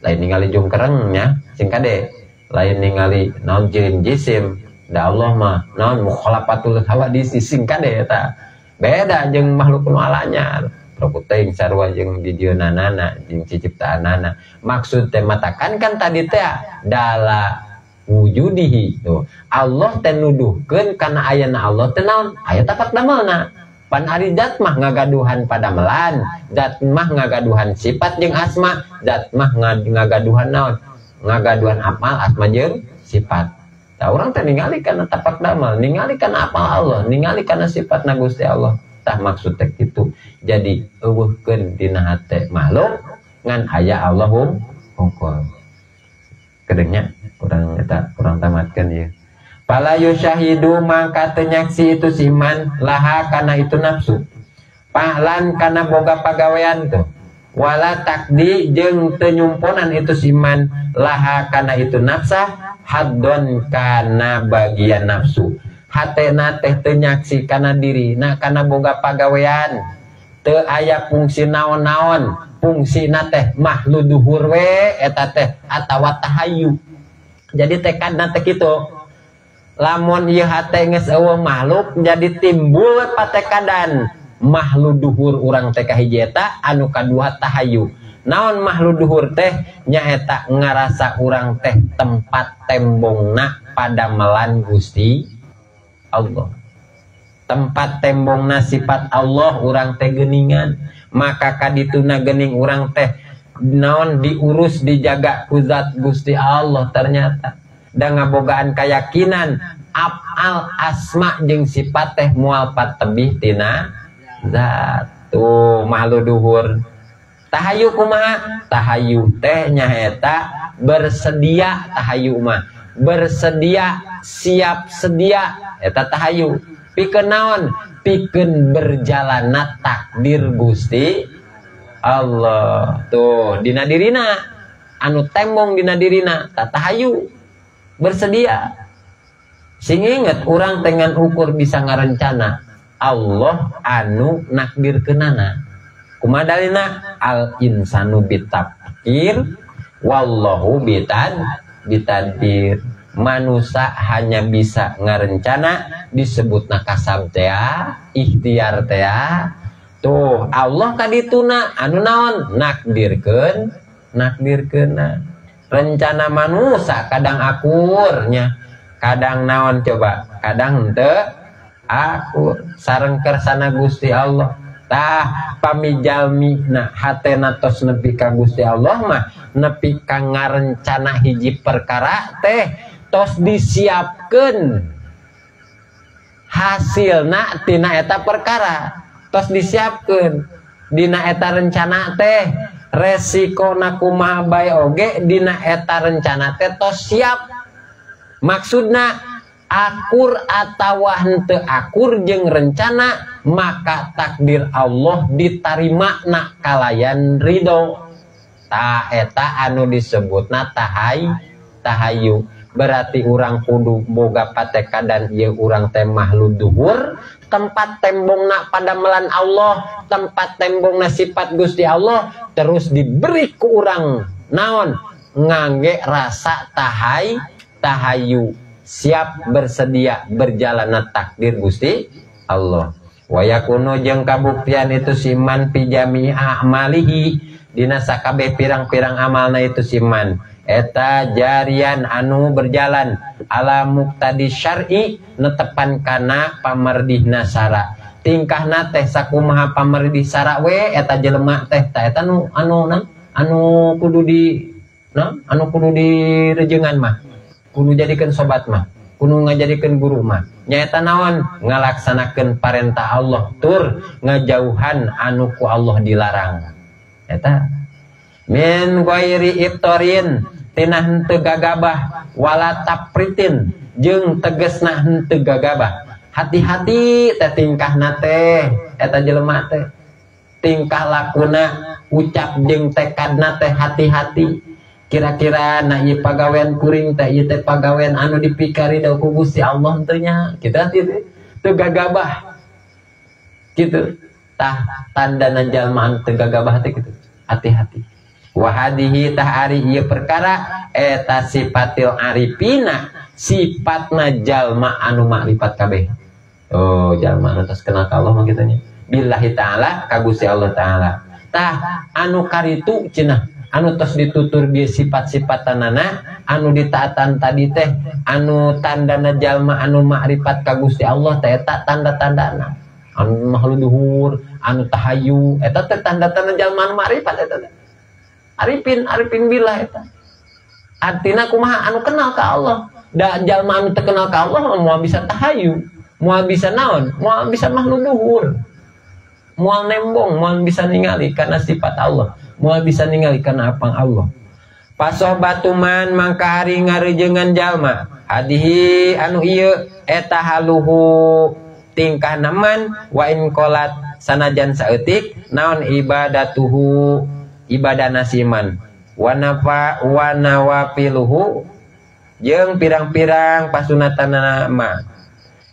Lain ningali jungkerengnya sing kade, lain ningali naon jirim jisim, da Allah mah naon mukhalafatul hawadis sing kade eta. Beda jeung makhluk nu alanya. Prokuting sarua jeung dijieunanana jeung ciciptaanana. Maksud teh matakan kan tadi teh dala wujudihi tuh. Allah teh nuduhkeun kana ayana Allah teh naon? Aya tapak damelna. Pan ari zat mah ngagaduhan padamelan, zat mah ngagaduhan sifat jeung asma, zat mah ngagaduhan naon? Ngagaduhan amal asma jeung sifat. Tah urang teh ningali kana tapak damel, ningali kana apal Allah, ningali kana sifatna Gusti Allah. Tah maksud teh kitu. Jadi eueuhkeun dina hate makhluk ngan aya Allahum hungkul. Kedengnya urang eta urang tamatkeun ieu. Fala yusyahidu maka teu nyaksi itu siman laha kana itu nafsu. Pahlan kana boga pagawean tuh. Wala takdi jeung teu nyumponan itu siman laha kana itu nafsah haddon kana bagian nafsu. Hatena teh teu nyaksi kana dirina kana boga pagawean. Teu aya fungsi naon-naon, fungsina teh mahluduhur we eta teh atawa tahayu. Jadi tekadna teh kitu. Lamun ieu hate geus eueuh makhluk jadi timbul patekadan mahluduhur urang teh kahiji eta anu kadua tahayu. Naon mahluduhur teh nyaeta ngarasa urang teh tempat tembongna padamelan Gusti Allah. Tempat tembongna sifat Allah urang teh geuningan, maka kadituna geuning urang teh naon diurus dijaga ku zat Gusti Allah ternyata. Da ngabogaan kayakinan afal asma jeung sifat teh moal patebih tina zat. Tuh mahluduhur. Tahayu kumaha? Tahayu teh nyaeta bersedia, tahayu mah bersedia, siap sedia eta tahayu. Pikeun naon? Pikeun berjalanna takdir Gusti Allah. Tuh dina dirina anu tembong dina dirina tahayu bersedia. Sing inget urang dengan ukur bisa ngarencana Allah anu nakdirkeunana. Kumaha dalilna? Al insanu bitafkir wallahu bitadbir. Manusia hanya bisa ngarencana disebutna kasab teh, ikhtiar teh. Tuh Allah kadituna anu naon nakdirkeun, nakdirkeunna. Rencana manusia kadang akurnya, kadang naon coba, kadang henteu akur sareng kersana Gusti Allah. Tah pamijalmi na hatena tos nepi ka Gusti Allah mah nepi ka ngarencana hiji perkara teh tos disiapkeun hasilna tina eta perkara, tos disiapkeun dina eta rencana teh resikona kumaha bae oge dina eta rencana teh tos siap. Maksudna akur atawa henteu akur jeung rencana maka takdir Allah ditarima na kalayan ridho. Ta eta anu disebutna tahayu. Berarti urang kudu boga patekadan ieu urang teh mahluduhur, tempat tembongna padamelan Allah, tempat tembongna sifat Gusti Allah, terus diberi ku urang naon ngangge rasa tahayu, siap bersedia berjalanna takdir Gusti Allah. Wa yakunu jeung kabuktian itu siman fi jami'i a'malihi dina sakabeh pirang-pirang amalna itu siman eta jarian anu berjalan ala muqtadi syar'i netepan kana pamerdihna sara. Tingkahna teh sakumaha pamerdih sara we eta jelema teh ta eta nu anu anu kudu di anu kudu direjengan mah, kudu jadikeun sobat mah, kudu ngajadikeun guru mah. Nyaeta naon? Ngalaksanakeun parentah Allah tur ngajauhan anu ku Allah dilarang. Eta min ghairi ibtorin tina henteu gagabah wala tapritin jeung tegesna henteu gagabah. Hati-hati teh tingkahna teh eta jelema teh, tingkah lakuna ucap jeung tekadna teh hati-hati. Kira-kira na ieu pagawean kuring teh ieu teh pagawean anu dipikari ku Gusti Allah teh nya kitu teu gagabah kitu. Tah tandana jalma teu gagabah teh kitu, hati-hati. Wa hadihi tah ari ieu perkara eta sifatil arifina sifatna jalma anu makrifat kabeh. Oh jalma anu tos kenal ka Allah mah kitu nya. Billahi ta'ala ka Gusti Allah ta'ala. Tah anu karitu cenah anu tos ditutur di sifat-sifatanana anu ditaatan tadi teh anu tandana jalma anu makrifat ka Gusti Allah teh eta tanda-tandana anu mahluduhur anu tahayu eta teh tanda-tanda jalma anu makrifat eta teh. Arifin arifin billah eta artina kumaha anu kenal ka Allah. Da jalma anu teu kenal ka Allah moal bisa tahayu, moal bisa naon, moal bisa mahluduhur, moal nembong, moal bisa ningali karena sifat Allah, moal bisa ningali karena apang Allah. Pasohbatuman mangka ari ngarejengan jalma hadihi anu ieu eta haluhu tingkah naman wa in qolat sanajan saeutik naon ibadatuhu ibadah nasiman wa nafa wa nawafiluhu jeung pirang-pirang pasunatanana ma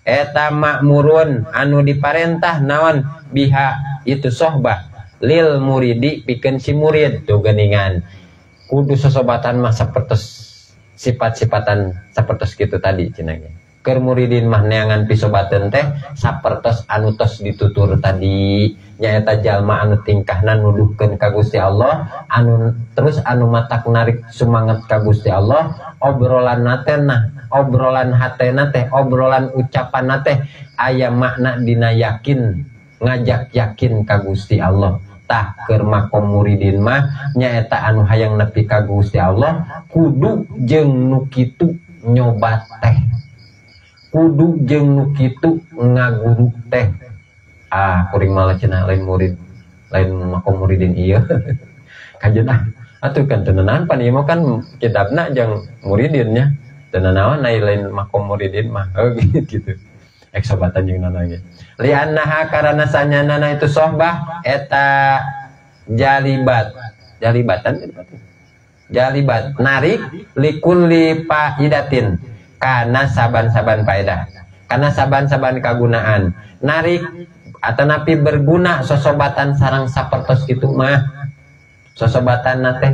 eta makmurun anu diparentah naon biha itu sohbah lil muridi pikeun si murid. Tuh geuningan kudu sosobatan mah sapertos sifat-sifatan sapertos kitu tadi cenah ge. Keur muridin mah neangan pisobateun teh sapertos anu tos ditutur tadi nyaeta jalma anu tingkahna nuduhkeun ka Gusti Allah anu terus anu matak narik sumanget ka Gusti Allah obrolan teh nah obrolan hatena teh obrolan ucapan teh aya makna dina yakin ngajak yakin ka Gusti Allah. Tah keur makom muridin mah nyaeta anu hayang nepi ka Gusti Allah kudu jeung nu kitu nyoba teh kudu jeung nu kitu ngaguru teh. Ah kuring malah cenah lain murid lain makom muridin ieu kajen ah atuh kan teu nanaon pan ieu mah kan kitabna jeung muridin nya teu nanaon lain makom muridin mah oh gitu ek sobatan jeung nana ge li'annaha karana sanyanana itu sohbah eta jalibat jalibatan jalibat narik likulli faidatin kana saban-saban faedah kana saban-saban kagunaan narik atanapi berguna sosobatan sarang sapertos kitu mah sosobatan teh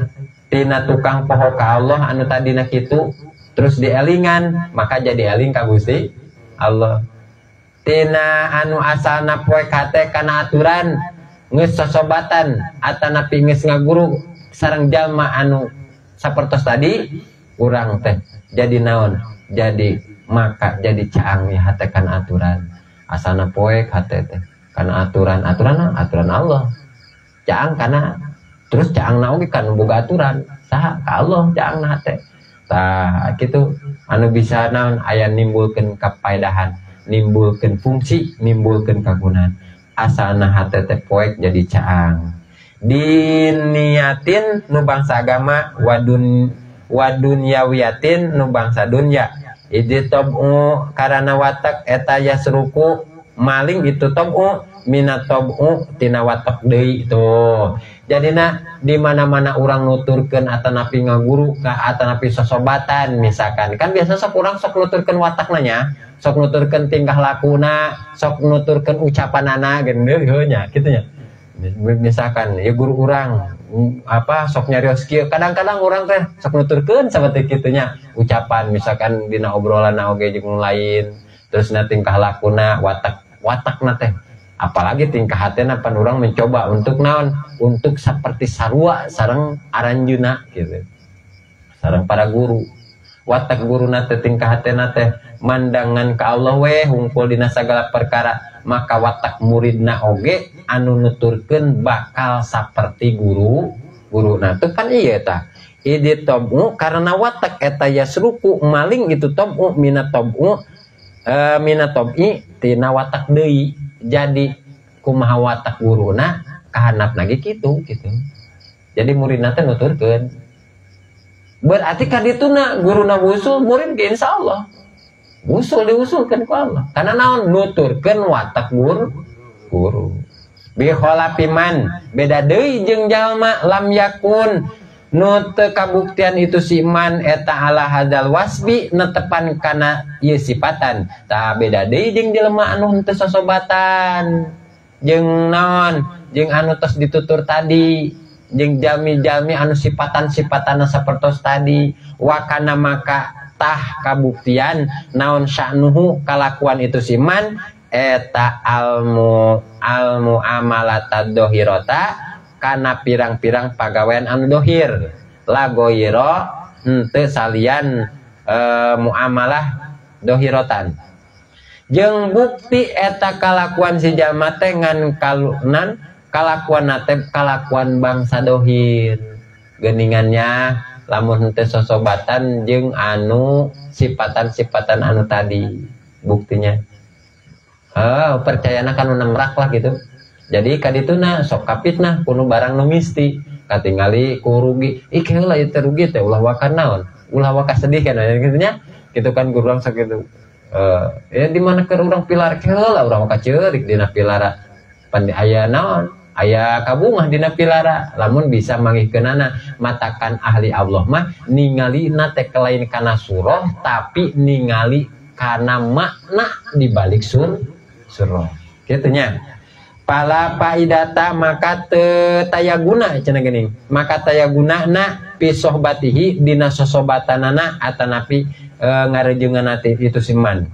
tina tukang poho ka Allah anu tadina kitu terus dielingan maka jadi eling ka Gusti Allah. Tina anu asalna poek hate kana aturan geus sosobatan atanapi geus ngaguru sareng jalma anu sapertos tadi urang teh jadi naon jadi maka jadi caang ya hate kana aturan asalna poek hate teh kana aturan aturan aturan Allah caang kana terus caang na oge kan boga aturan saha ka Allah caang na hate tah kitu anu bisa naon aya nimbulkeun kapaedahan nimbulkeun fungsi nimbulkeun kagunaan asalna hate teh poek jadi caang diniatin nu bangsa agama wadun wadunyawiyatin nu bangsa dunya idi tob'u karana watak eta yasruku maling itu tob'u minat tob'u tina watak deui tuh. Jadina di mana-mana urang nuturkeun atanapi ngaguru ka atanapi sosobatan misalkan kan biasa sok urang sok nuturkeun watakna nya sok nuturkeun tingkah lakuna sok nuturkeun ucapanana geuneuh heuh nya kitu nya. Misalkan ya guru urang apa sok nyarios kieu kadang-kadang urang teh sok nuturkeun saperti kitu nya ucapan misalkan dina obrolan oge jeung lain terus na tingkah lakuna watak watakna teh apalagi tingkah hatena pan urang mencoba untuk naon untuk seperti sarua sareng aranjuna gitu sareng para guru watak guruna teh tingkah hatena teh mandangan ka Allah weh hungkul dina sagala perkara maka watak muridna oge anu nuturkeun bakal saperti guru guruna teh pan ieu tah idi tobu karena watak eta yasruku maling itu tobu minat tobu minat tobi tina watak deui jadi kumaha watak guruna kahanap lagi kitu gitu. Jadi muridna teh nuturkeun berarti kadituna guruna wusul murid ge insyaallah wusul diusulkeun ku Allah karena naon nuturkeun watak guru bi kholafiman beda deui jeung jalma lam yakun nu teu kabuktian itu si iman eta ala hadzal wasbi netepan kana ieu sifatan tah beda deui jeung jelema anu henteu sosobatan jeung naon jeung anu tos ditutur tadi. jeung jalmi-jalmi anu sipatan-sipatanna sapertos tadi. Wakana maka tah kabuktian naon sya'nuhu kalakuan itu siman eta almu amalata dohirota kana pirang-pirang pagawean anu dohir lagoiro henteu salian muamalah dohirotan. Jeung bukti eta kalakuan si jalma teh ngan kalunan kalakuan teh kalakuan bangsa dohir. Geuningannya lamun henteu sosobatan jeung anu sipatan-sipatan anu tadi buktinya. Percayana kan nu nangrak lah gitu. Jadi kadituna sok kapitnah kuno barang nu misti katingali ku rugi. Ih heula ieu teh rugi teh ulah waka naon? Ulah waka sedih kan gitu nya. Gitu kan guru urang sakitu. Ya di mana keur urang pilar heula urang waka ceurik dina pilara. Pan aya naon? Aya kabungah dina pilara. Lamun bisa manggihkeunana matakan ahli Allah mah ningalina teh lain kana surah tapi ningali kana makna di balik surah. Kitu nya. Pala paidata maka teu taya guna cenah geuning. Maka taya gunana fi sohbatihi dina sosobatanana atanapi ngarejeunganna itu siman.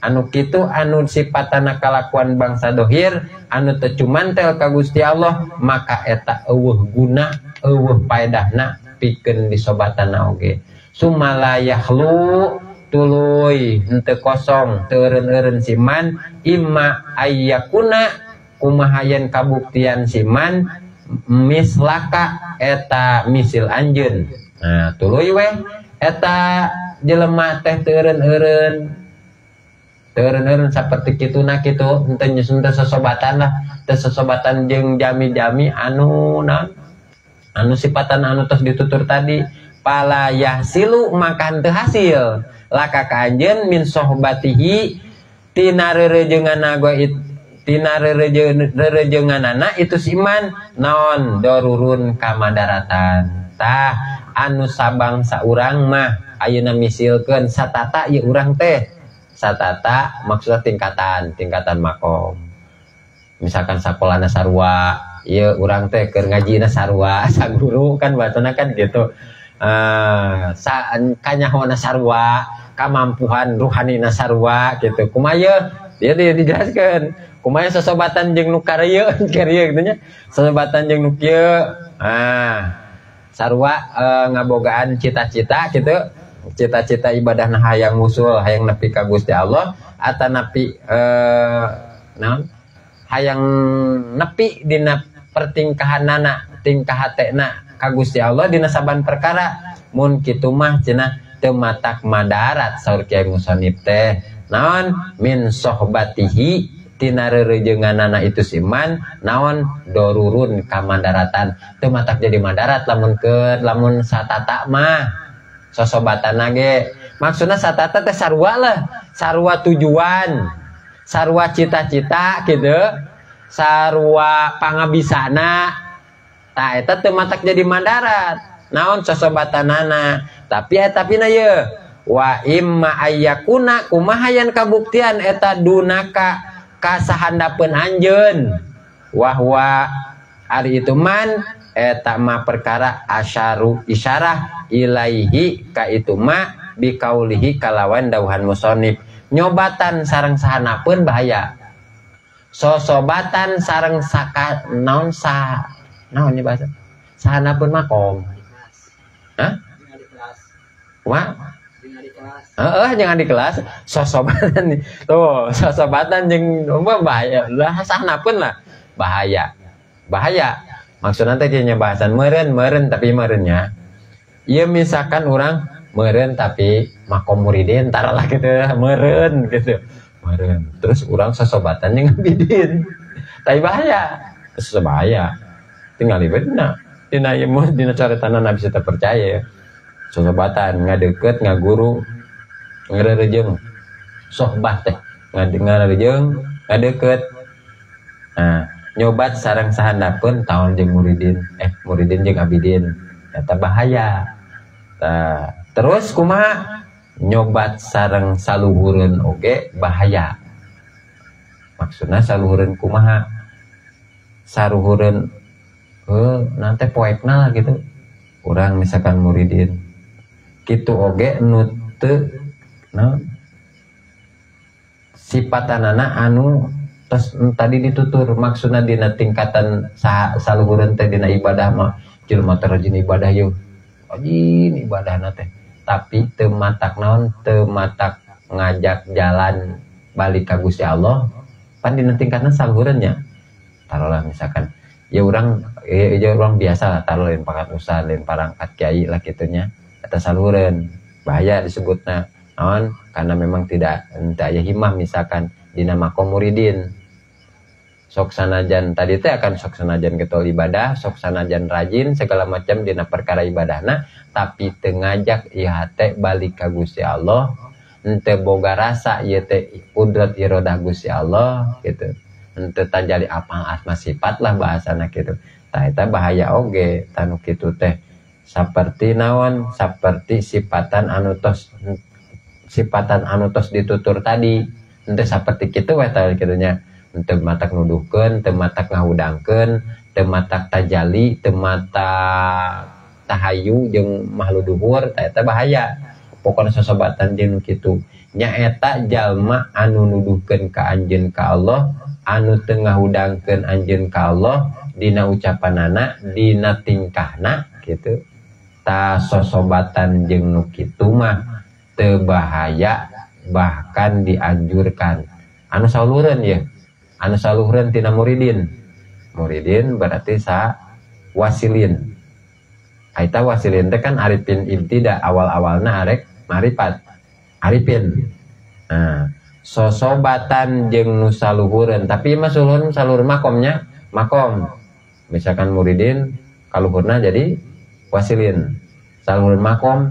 Anu kitu anu sipatana kalakuan bangsa dohir anu teu cumantel ka Gusti Allah maka eta eueuh guna eueuh paedahna pikeun disobatanna oge. Sumalayahlu tuluy henteu kosong teu eureun-eureun siman imma ayyakuna kumahayan kabuktian siman mislaka eta misil anjeun. Nah tuluy weh eta jelema teh teu eureun-eureun teu saperti kituna kitu henteu nyusun teh sosobatan lah teh sosobatan jeung jami-jami anu naon anu sipatan anu tos ditutur tadi. Pala yahsilu maka henteu hasil laka ka anjeun min sohbatihi tina reurejeunganna tina reurejeunganana itu siman naon dorurun kamadaratan. Tah anu sabangsa urang mah ayeuna misilkeun satata ieu urang teh satata maksudna tingkatan makom. Misalkan sakolana sarua ieu urang teh keur ngajina sarua saguru kan batuna kan gitu. Kanyahona sarua kamampuhan ruhanina sarua gitu. Kumaha dia dijelaskeun kumaha sosobatan jeung nu kareuyeun kareuyeun kitu nya sosobatan jeung nu kieu sarua ngabogaan cita-cita gitu cita-cita ibadahna hayang ngusul hayang nepi ka Gusti Allah atanapi naon hayang nepi dina pertingkahanana tingkah hatena ka Gusti Allah dina saban perkara. Mun kitu mah cenah teu matak madarat saur Kiai Musonib teh naon min sohbatihi tina reurejeunganana itu siman naon dorurun kamadaratan teu matak jadi madarat lamun keur lamun satata mah sosobatanna ge maksudna satata teh sarua lah sarua tujuan sarua cita-cita gitu sarua pangabisana tah eta teu matak jadi madarat naon sosobatanana. Tapi eta pina ye wa imma ayyakuna kumaha yan kabuktian eta dunaka kasahandapeun anjeun wahwa ari itu man eta ma perkara asyaru isyarah ilaihi ka itu ma bikaulihi kalawan dauhan musonib. Nyobatan sareng sahanapeun bahaya sosobatan sareng saka naon sa naon ieu bahasa sahanapeun makom. Hah? Wah? Heeh, jangan di kelas sosobatan tuh sosobatan jeung bahaya lah sahanapun lah bahaya bahaya maksudna teh nya bahasan meureun meureun tapi meureunnya ieu misalkan urang meureun tapi makom muridin tara lah gitu meureun gitu meureun terus urang sosobatan jeung abidin tapi bahaya terus bahaya tinggal dina dina ieu mah dina caretana bisa terpercaya sosobatan ngadeukeut ngaguru ngareurejeung sohbah teh ngareurejeung ngadeukeut. Nah nyobat sareng sahandapeun taon jeung muridin muridin jeung abidin eta bahaya. Tah terus kumaha nyobat sareng saluhureun oge bahaya. Maksudna saluhureun kumaha saluhureun Nanti poekna lah gitu. Urang misalkan muridin kitu oge nu teu naon sipatanana anu tos tadi ditutur maksudna dina tingkatan saluhureun teh dina ibadah mah jelema teh rajin ibadah yeuh rajin ibadahna teh tapi teu matak naon teu matak ngajak jalan balik ka Gusti Allah pan dina tingkatan saluhureun nya taruhlah misalkan ya urang ya urang biasa lah taruh lain pangkat ustad lain parangkat kiai lah kitunya eta saluhureun bahaya disebutna naon karena memang tidak ente aya himah misalkan dina makom muridin sok sanajan tadi teh akan sok sanajan getol ibadah sok sanajan rajin segala macam dina perkara ibadahna tapi teu ngajak ieu hate balik ka Gusti Allah ente boga rasa ieu teh kudrat iradah Gusti Allah gitu ente tajali apa asma sifat lah bahasana gitu tah eta bahaya oge tanu kitu teh saperti naon saperti sifatan anu tos sifatan anu tos ditutur tadi ente saperti kitu we tah kitu nya teu matak nuduhkeun teu matak ngahudangkeun teu matak tajali teu matak tahayu jeung makhluk duhur tah eta bahaya pokona sosobatan jeung nu kitu nyaeta jalma anu nuduhkeun ka anjeun ka Allah anu teu ngahudangkeun anjeun ka Allah dina ucapanana dina tingkahna kitu ta sosobatan jeung nu kitu mah teu bahaya bahkan dianjurkan anu saluhureun ye anu saluhureun tina muridin muridin berarti sa wasilin eta wasilin teh kan arifin ibtida awal-awalna arek marifat arifin nah sosobatan jeung nu saluhureun tapi mah saluhureun saluhur makomnya makom misalkan muridin kaluhurna jadi wasilin saluhureun makom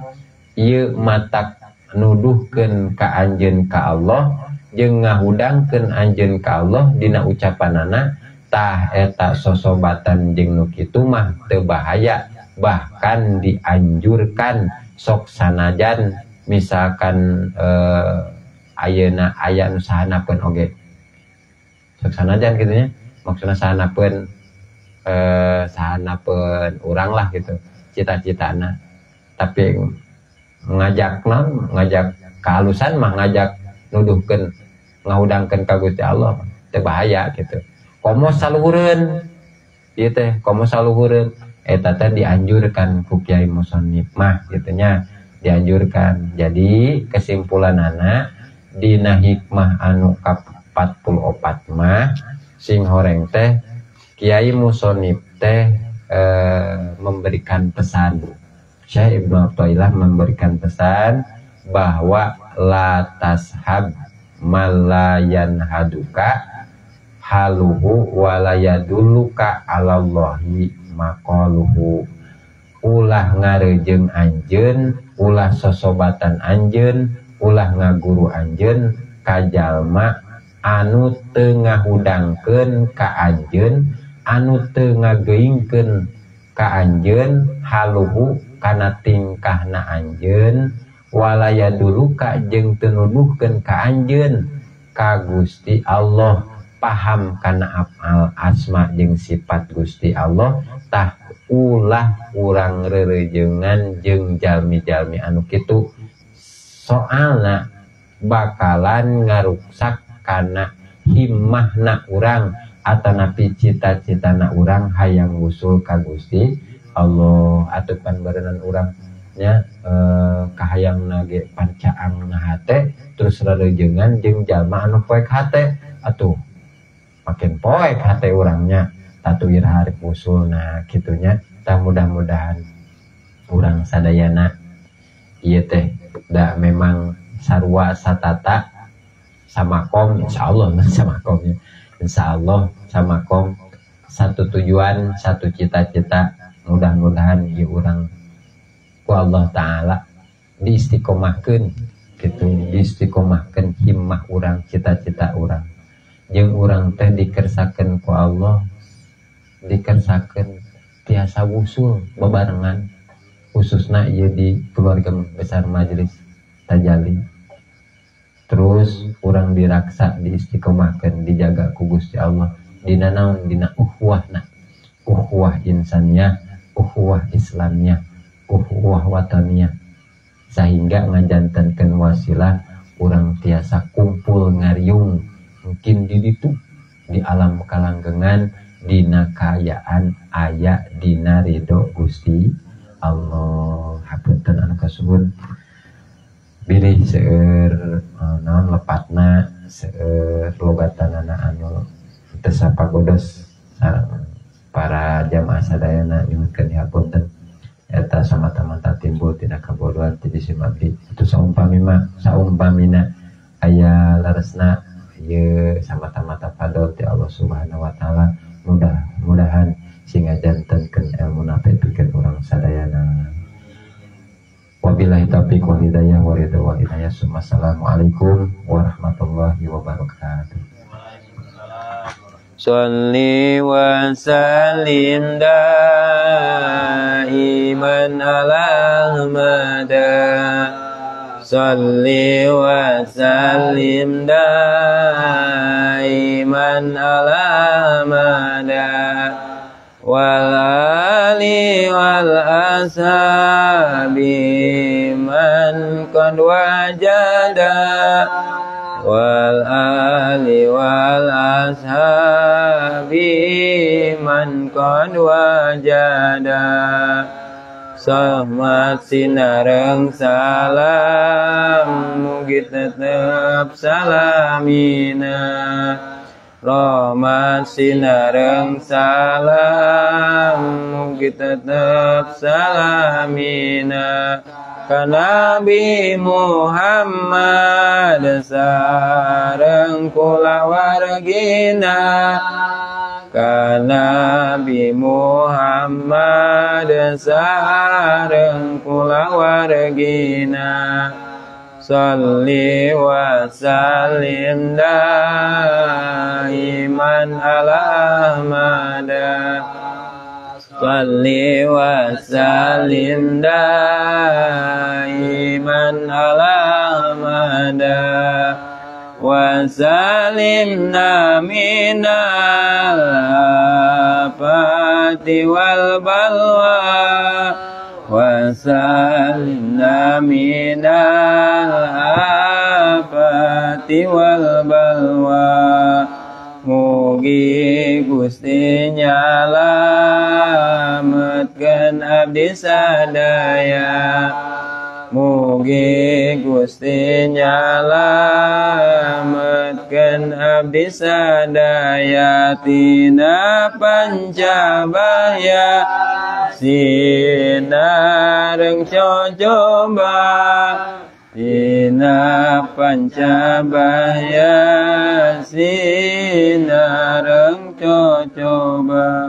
ieu matak nuduhkeun ka anjeun ka Allah jeung ngahudangkeun anjeun ka Allah dina ucapanana tah eta sosobatan jeung nu kitu mah teu bahaya bahkan dianjurkan sok sanajan misalkan ayeuna aya nu sahanapeun oge sok sanajan kitu nya maksudna sahanapeun sahanapeun urang lah gitu cita-citana tapi ngajak naon ngajak kehalusan mah ngajak nuduhkeun ngahudangkeun ka Gusti Allah teu bahaya gitu komo saluhureun ieu teh komo saluhureun eta teh dianjurkan ku Kiai Musonif mah kitu nya dianjurkan. Jadi kesimpulanana dina hikmah anu ka 44 mah sing horeng teh Kiai Musonif teh memberikan pesan. Syekh Ibnu Athaillah memberikan pesan bahwa la tashab malayan haduka haluhu walayaduluka alallahi maqaluhu. Ulah ngarejeung anjeun, ulah sosobatan anjeun, ulah ngaguru anjeun ka jalma anu teu ngahudangkeun ka anjeun, anu teu ngageuingkeun ka anjeun haluhu kana tingkahna anjeun walayaduluka jeung teu nuduhkeun ka anjeun ka Gusti Allah paham kana afal asma jeung sifat Gusti Allah tah ulah urang rerejengan jeung jalmi-jalmi anu kitu soalna bakalan ngaruksak kana himmahna urang atanapi cita-citana urang hayang wusul ka Gusti Allah atupan barenan urang nya kahayangna ge pancaangna hate terus rerejengan jeung jalma anu poek hate atuh makin poek hate urangnya tatu iraha arek wusulna kitunya tah mudah-mudahan urang sadayana ieu teh da memang sarua satata samakom insyaallah samakomnya insyaallah samakom satu tujuan satu cita-cita mudah-mudahan ieu urang ku Allah Ta'ala diistiqomahkeun gitu diistiqomahkeun himmah urang cita-cita urang jeung urang teh dikersakeun ku Allah dikersakeun tiasa wusul bebarengan khususna ieu di keluarga besar majelis tajali terus urang diraksa diistiqomahkeun dijaga ku Gusti Allah dina naon dina ukhuwahna Ukhuwah insaniyah, ukhuwah Islamiyah, ukhuwah wataniyah, sehingga ngajantenkeun wasilah urang tiasa kumpul ngariung mungkin di ditu di alam kalanggengan dina kaayaan aya dina ridho Gusti Allah. Hapunten anu kasuhun bilih seueur naon lepatna, seueur logatanana anu teu sapagodos sareng para jamaah sadayana, nyuhunkeun hapunten. Eta samata-mata timbul tina kabodohan ti jisim abdi. Itu saumpami mah, saumpamina aya leresna ieu samata-mata fadol ti Allah Subhanahu wa taala. Mudah-mudahan sing ngajantenkeun elmu nape pikeun urang sadayana. Wabillahi taufiq wal hidayah wa ridha wal inayah. Assalamualaikum warahmatullahi wabarakatuh. Sholli wa sallim daiman ala Ahmad. Sholli wa sallim daiman ala Ahmad wal ali wal ashabi man qad wajada wal ali wal ashabi man qad wajada. Sahmat sinareng salam mugi tetep salamina, rahmat sinareng salam mugi tetep salamina, ka Nabi Muhammad sareng kulawargina, ka Nabi Muhammad sareng kulawargina. Sholli wa sallim daiman ala Ahmad. Sholli wa sallim daiman ala Ahmad wa salimna minal afati wal balwa wa salimna minal afati wal balwa. Mugi Gusti nyalametkeun abdi sadaya, mugi Gusti nyalametkeun abdi sadaya tina pancabaya sinareng cocoba, tina pancabaya sinareng cocoba.